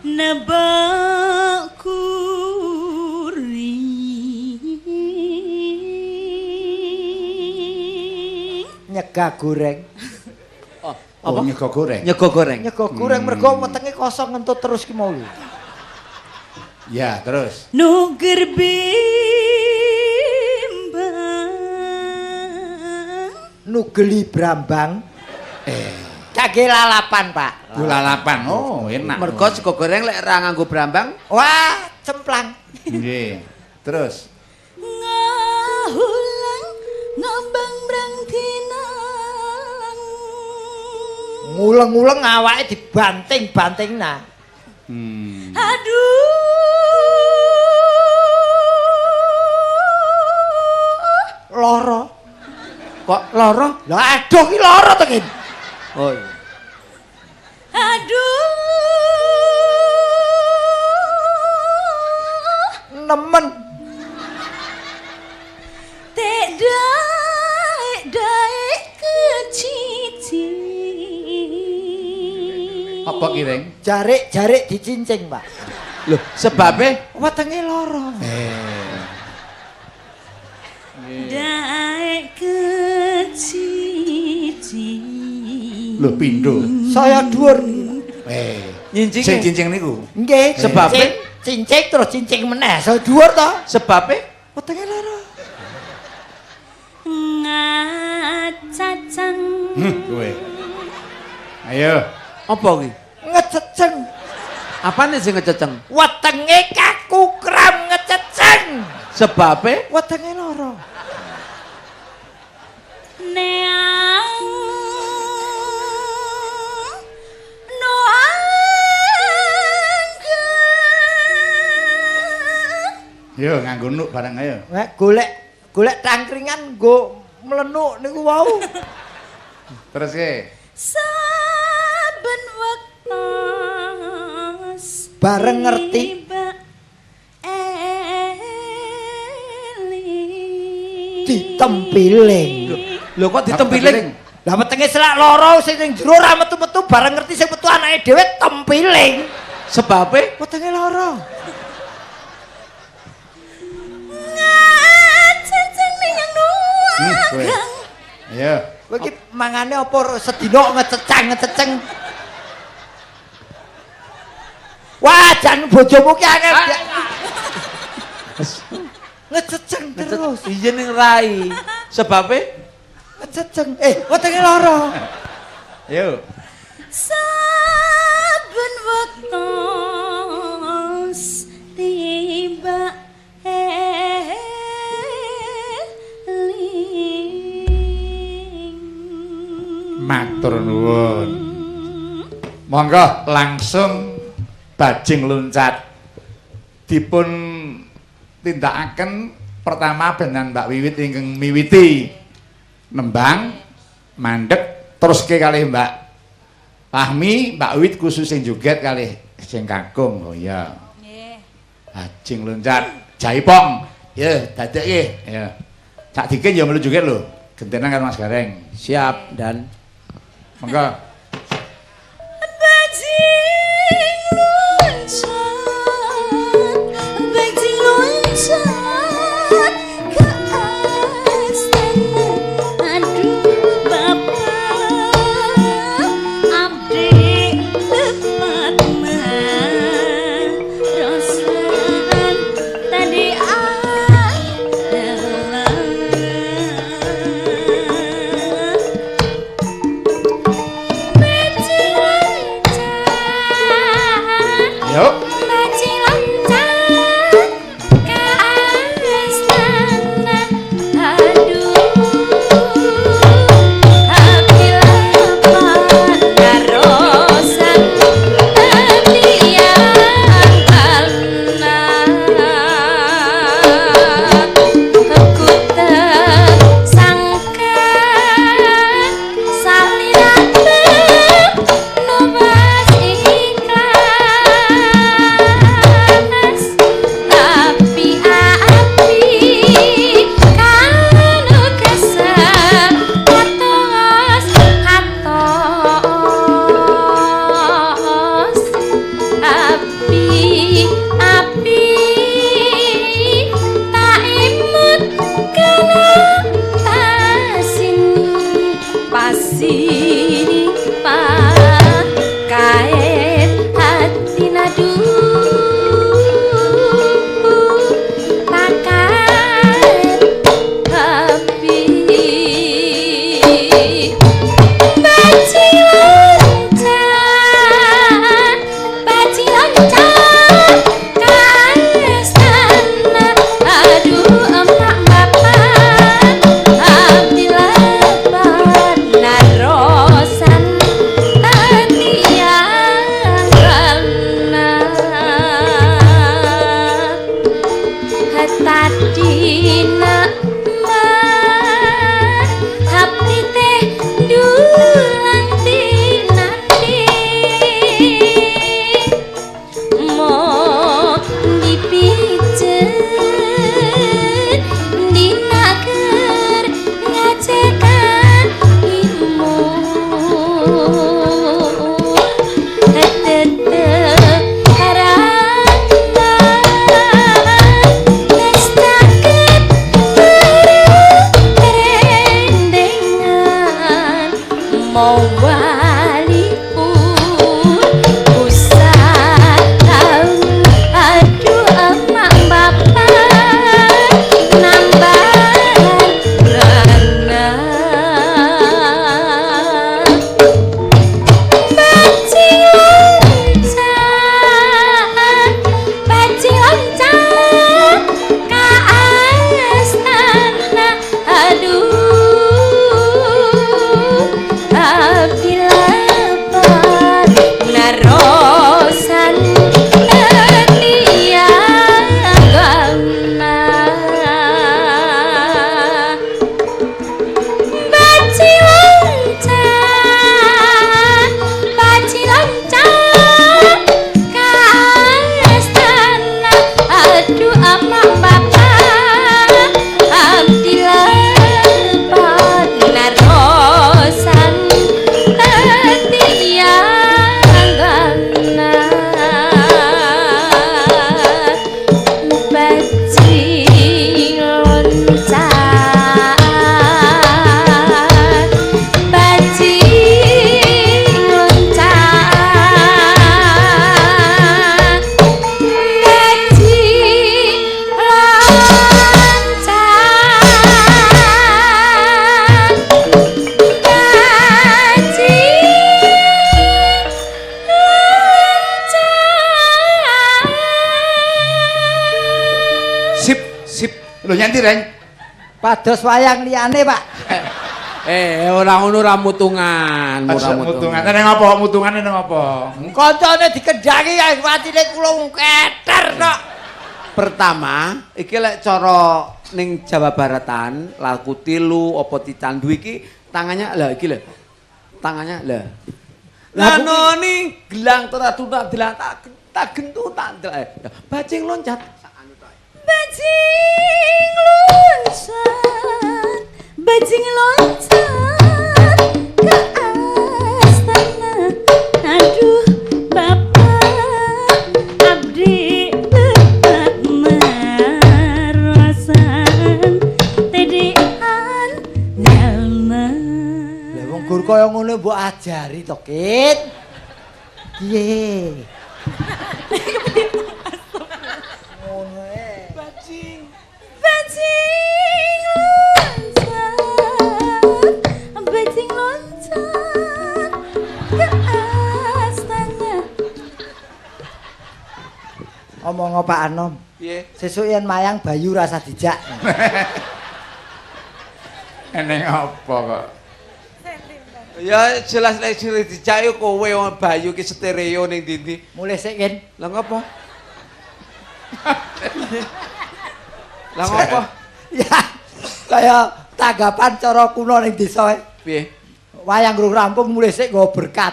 Nebak kuring. Nyega goreng. Oh, apa? Nyega goreng. Nyega goreng. Nyega goreng mergo wetenge kosong ngentut terus ki mau. Ya, terus. Nuger bimbang. Nugeli brambang. Kangge lalapan, Pak. Lalapan. Oh, enak. Mergo sego goreng lek ra nganggo brambang, wah, cemplang. Nggih. Terus ngahulang ngambang brang tinang. Nguleng-nguleng awake dibanting-bantingna. Aduh. Loro. Kok loro? Lah aduh ki loro to ki. Oh iya. Aduh. Nemen. Tek daek daek kecici. Apa kiring? Jarik-jarik dicincing, Pak. Loh, sebabe wetenge loro. Daek kecici. Lho pindho. Saya dhuwur. Nyincing. Sing cincing niku. Nggih, sebabe cincing terus cincing meneh. Saya dhuwur to. Sebabe wetenge loro. Ngacacang. Kowe. Ayo. Apa kuwi? Ngececeng. Apane sing ngececeng? Wetenge kaku kram ngececeng. Sebabe wetenge loro. Neang no angga. Yo nganggo nuk barang ayo. Nek golek tangkringan nggo mlenuk niku wau. Terus ke? Saben wektos bareng ngerti ditempiling. Lho kok ditempiling? Lah wetenge selak lara sing ning jero ora metu-metu bareng ngerti sing metu anake dhewe tempiling. Sebabe wetenge lara. Iya. Kowe iki mangane apa sedina ngececang-ngececeng. Wah, jan bojomu ki angel. Ngececeng terus. Iya ning rai. Sebabe ngececeng. Wetenge lara. Yo. Saben wektos tiba eling. Matur nuwun. Monggo langsung bajing loncat. Dipun tindakaken pertama dengan Mbak Wiwit ingkang miwiti nembang mandek teruske kalih Mbak Fahmi, Mbak Wiwit khusus sing joget kalih sing kakung. Oh iya. Nggih. Bajing loncat jaipong. Ya, dadekke. Ya. Cak Dikin ya melu joget lho. Gentenan karo Mas Gareng. Siap dan monggo. Bajing loncat, bajing loncat ke astana. Aduh bapak, abdi lepat marosan tadi adalah bajing loncat. Yuk. Bajing loncat ke astana. Aduh, abdi lepat karosan tetiang alna. Ku tersangka salirate nuwas ikhlas. Tapi api kanu kesel atos atos. Api api tak imut kena pasini pasini pakait hati nadu pakait api. Bajing loncat, bajing loncat ke Lho nyanti, Reng. Pados wayang liyane, Pak. Ora ngono ora mutungan, ora mutungan. Nang apa mutungane nang apa? Kancane dikendangi ya watine kula keter kok. Pertama, iki lek cara ning Jawa Baratan, lagu tilu apa dicandu iki tangannya lah iki lho. Tangannya lah. Lah noni gelang teradu tak delang tak gentu tak delak. Bajing loncat. Bajing loncat, bajing loncat ke astana. Aduh bapak abdi lepat marasan tedean jalma. Lah wong gur kaya ngono mbok ajari to, Kit. Piye? Ngono e. Bajing. Bajing loncat, bajing loncat ke astana. Omong Pak Anom. Piye? Sesuk yen mayang Bayu rasa dijak. Eneng apa kok? Ya jelas lek sing dijak yo kowe wong Bayu ki stereo ning ndi-ndi. Mulih sik, Kin. Lah ngopo? Lah ngopo? Ya, kaya tanggapan cara kuno ning desa. Piye? Wayang rung rampung mulih sik nggo berkat.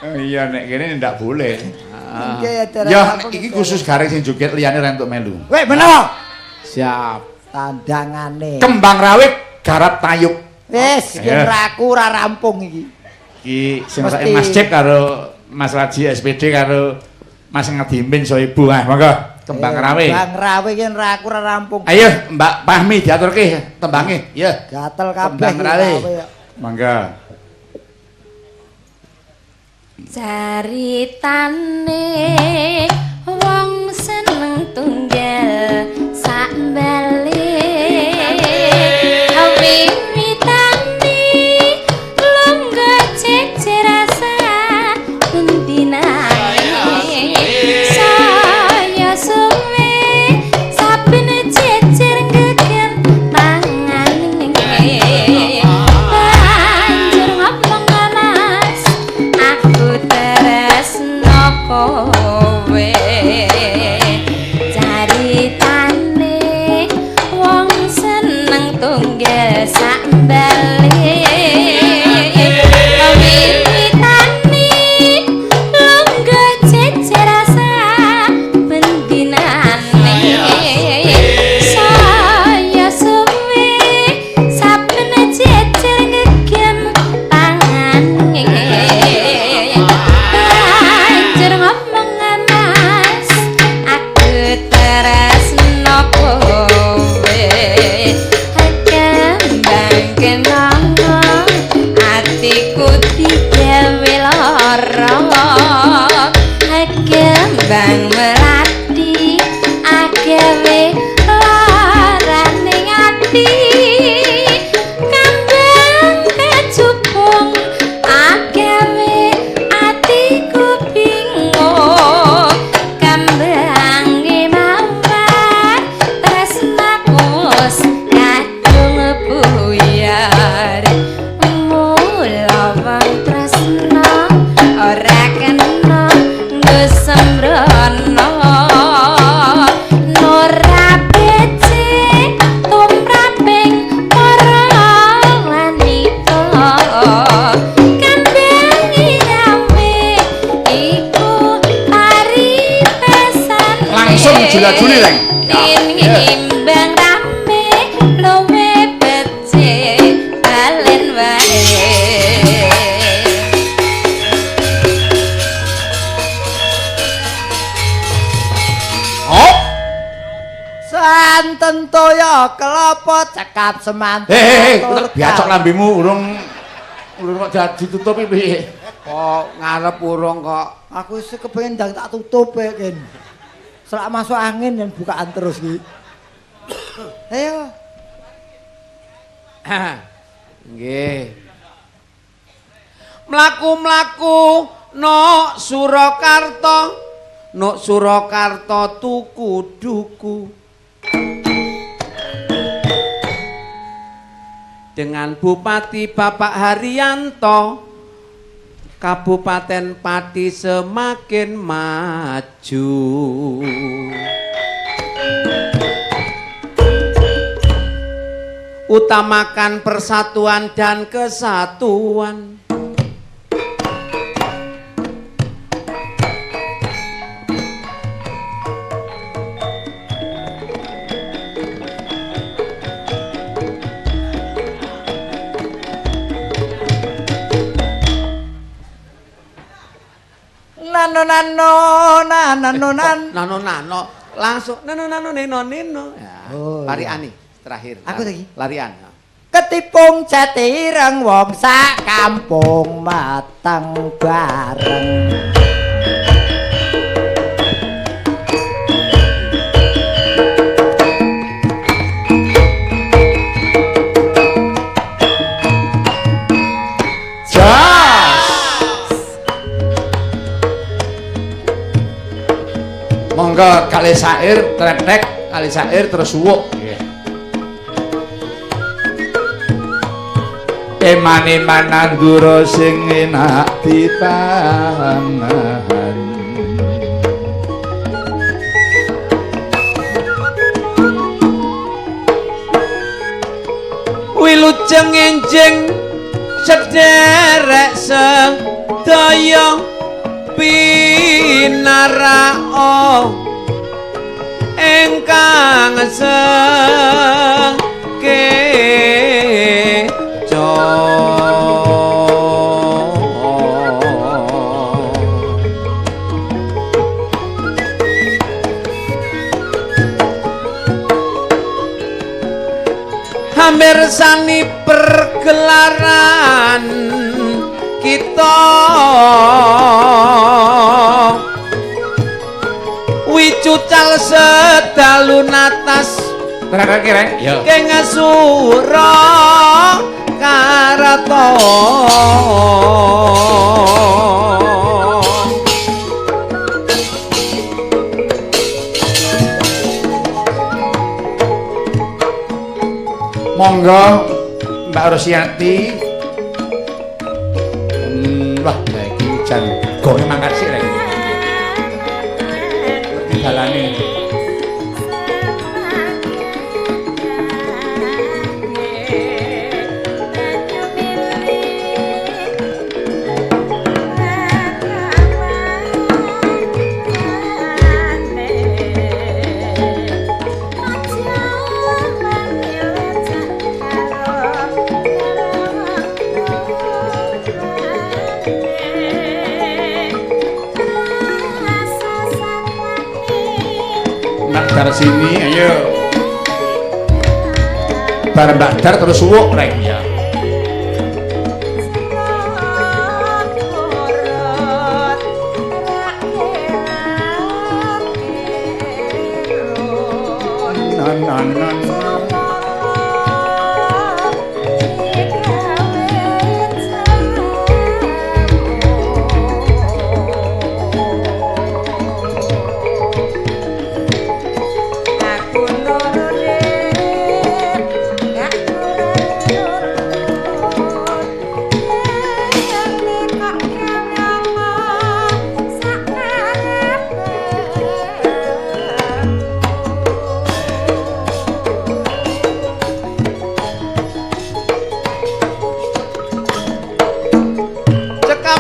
Oh iya nek kene ndak boleh. Nggih, ya iki khusus gareng sing joget liyane ra entuk melu. Weh, menawa. Siap. Tandangane. Kembang rawit garap tayub. Wis, iki raku ora rampung iki. Iki sing Mas Cip karo Mas Raji SPD karo Mas Ngadimin Soibu. Ah, monggo Kembang Rawe. Kembang Rawe iki raku ora rampung. Ayo Mbak Fahmi diaturke tembange. Ya. Gatel kabeh. Kembang Rawe. Monggo. Caritane wong seneng tunggal sak bali wiwitane lungguh jejer rasa bendinane saya suwe saben jejer geger tangane banjur ngomong Mas aku tresno kowe. Caritane wong seneng tunggal sak bali wiwitane lungguh jejer rasa bendinane saya suwe saben jejer ngegem tangane banjur ngomong Mas aku tresno kowe. Kembang kenanga atiku digawe lara kembang melati agawe larane ati kembang kecubung agawe atiku bingung kembange mawar tresnaku wis kadung buyar mula wong tresna ora kena nggo sembrono ora becik tumraping para wanita kembang rawe iku paribasane Langsung jula-juli, Reng. Tinimbang rame luwe becik balen wae. Oh. Santen toya kelapa cekap semanten. Hei, biacok lambimu urung urung kok ditutupi piye? Kok ngarep urung kok. Aku wis kepengin ndang tak tutup e, Kin. Selak masuk angin dan bukaan terus iki. Ayo. Nggih. Mlaku-mlaku no Surakarta Nuk Surakarta tuku duku. Dengan Bupati Bapak Haryanto, Kabupaten Pati semakin maju. Utamakan persatuan dan kesatuan. Nano nano nano nano nano nano langsung nano nano neno neno. Ya. Oh, larian nih terakhir. Aku lagi. Larian. Ketipung jatireng wong sak kampung mateng bareng. Monggo kali sair trepek kali sair terus suwuk. Nggih. Eman-eman nandura sing enak dipangan. Wilujeng enjing sederek sedaya pinarao ingkang sekeca. Hamirsani pergelaran kita wicucal sedalu natas keng Surakarta. Monggo Mbak Rosiati. Wah, iki jan gonge mangkat sik rek. Ngerti dalane. Dar sini, ayo. Bar Mbak Dar terus suwuk rek ya.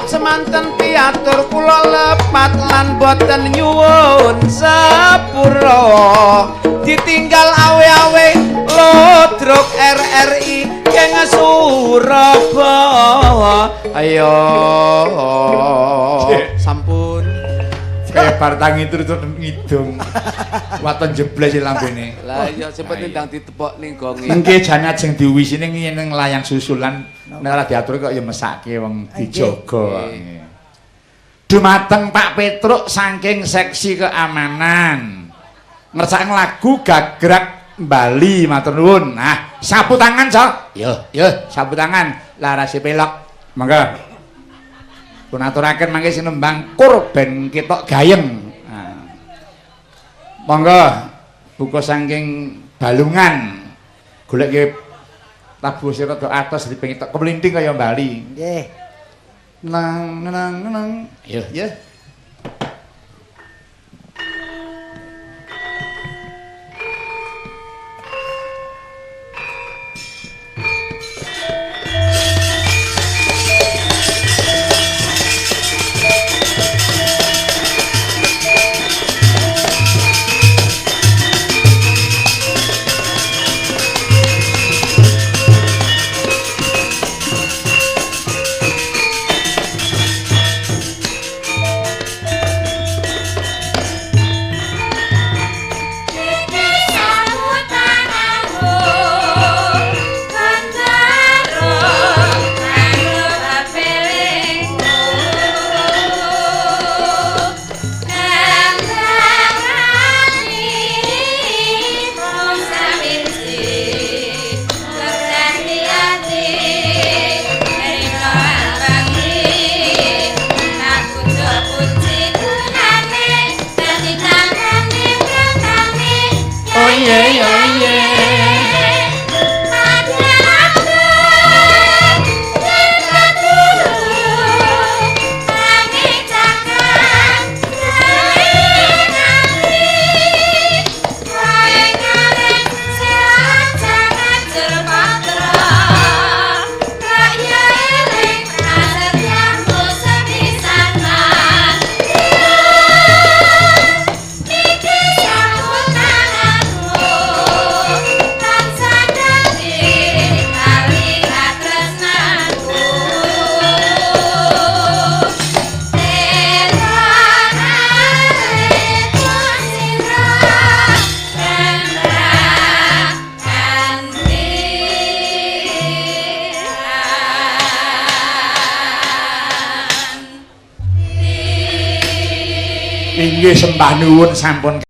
Semanten piatur kula lepat lan boten nyuwun sepura, ditinggal awe-awe lodrok RRI keng Surabaya. Ayo sampun kaya bar tangi terus ngidung waton jebles lambene. Lah iya cepet ndang ditepok ning gonge. Nggih jan ajeng diwisine ning layang susulan nek ora diatur kok ya mesake wong dijaga. Dumateng Pak Petruk saking seksi keamanan. Ngersakaken lagu Gagrak Bali matur nuwun. Nah, sapu tangan, Cok. Yo, yo, sapu tangan larase pelok. Monggo. Pun aturaken mangke sinembang kur ben ketok gayeng. Nah. Monggo buka saking balungan. Goleke tabuh sing rada atos dipengin tok kemlinting kaya Bali. Nggih. Nang nang nang. Yo, yo. Inggih sembah nuwun sampun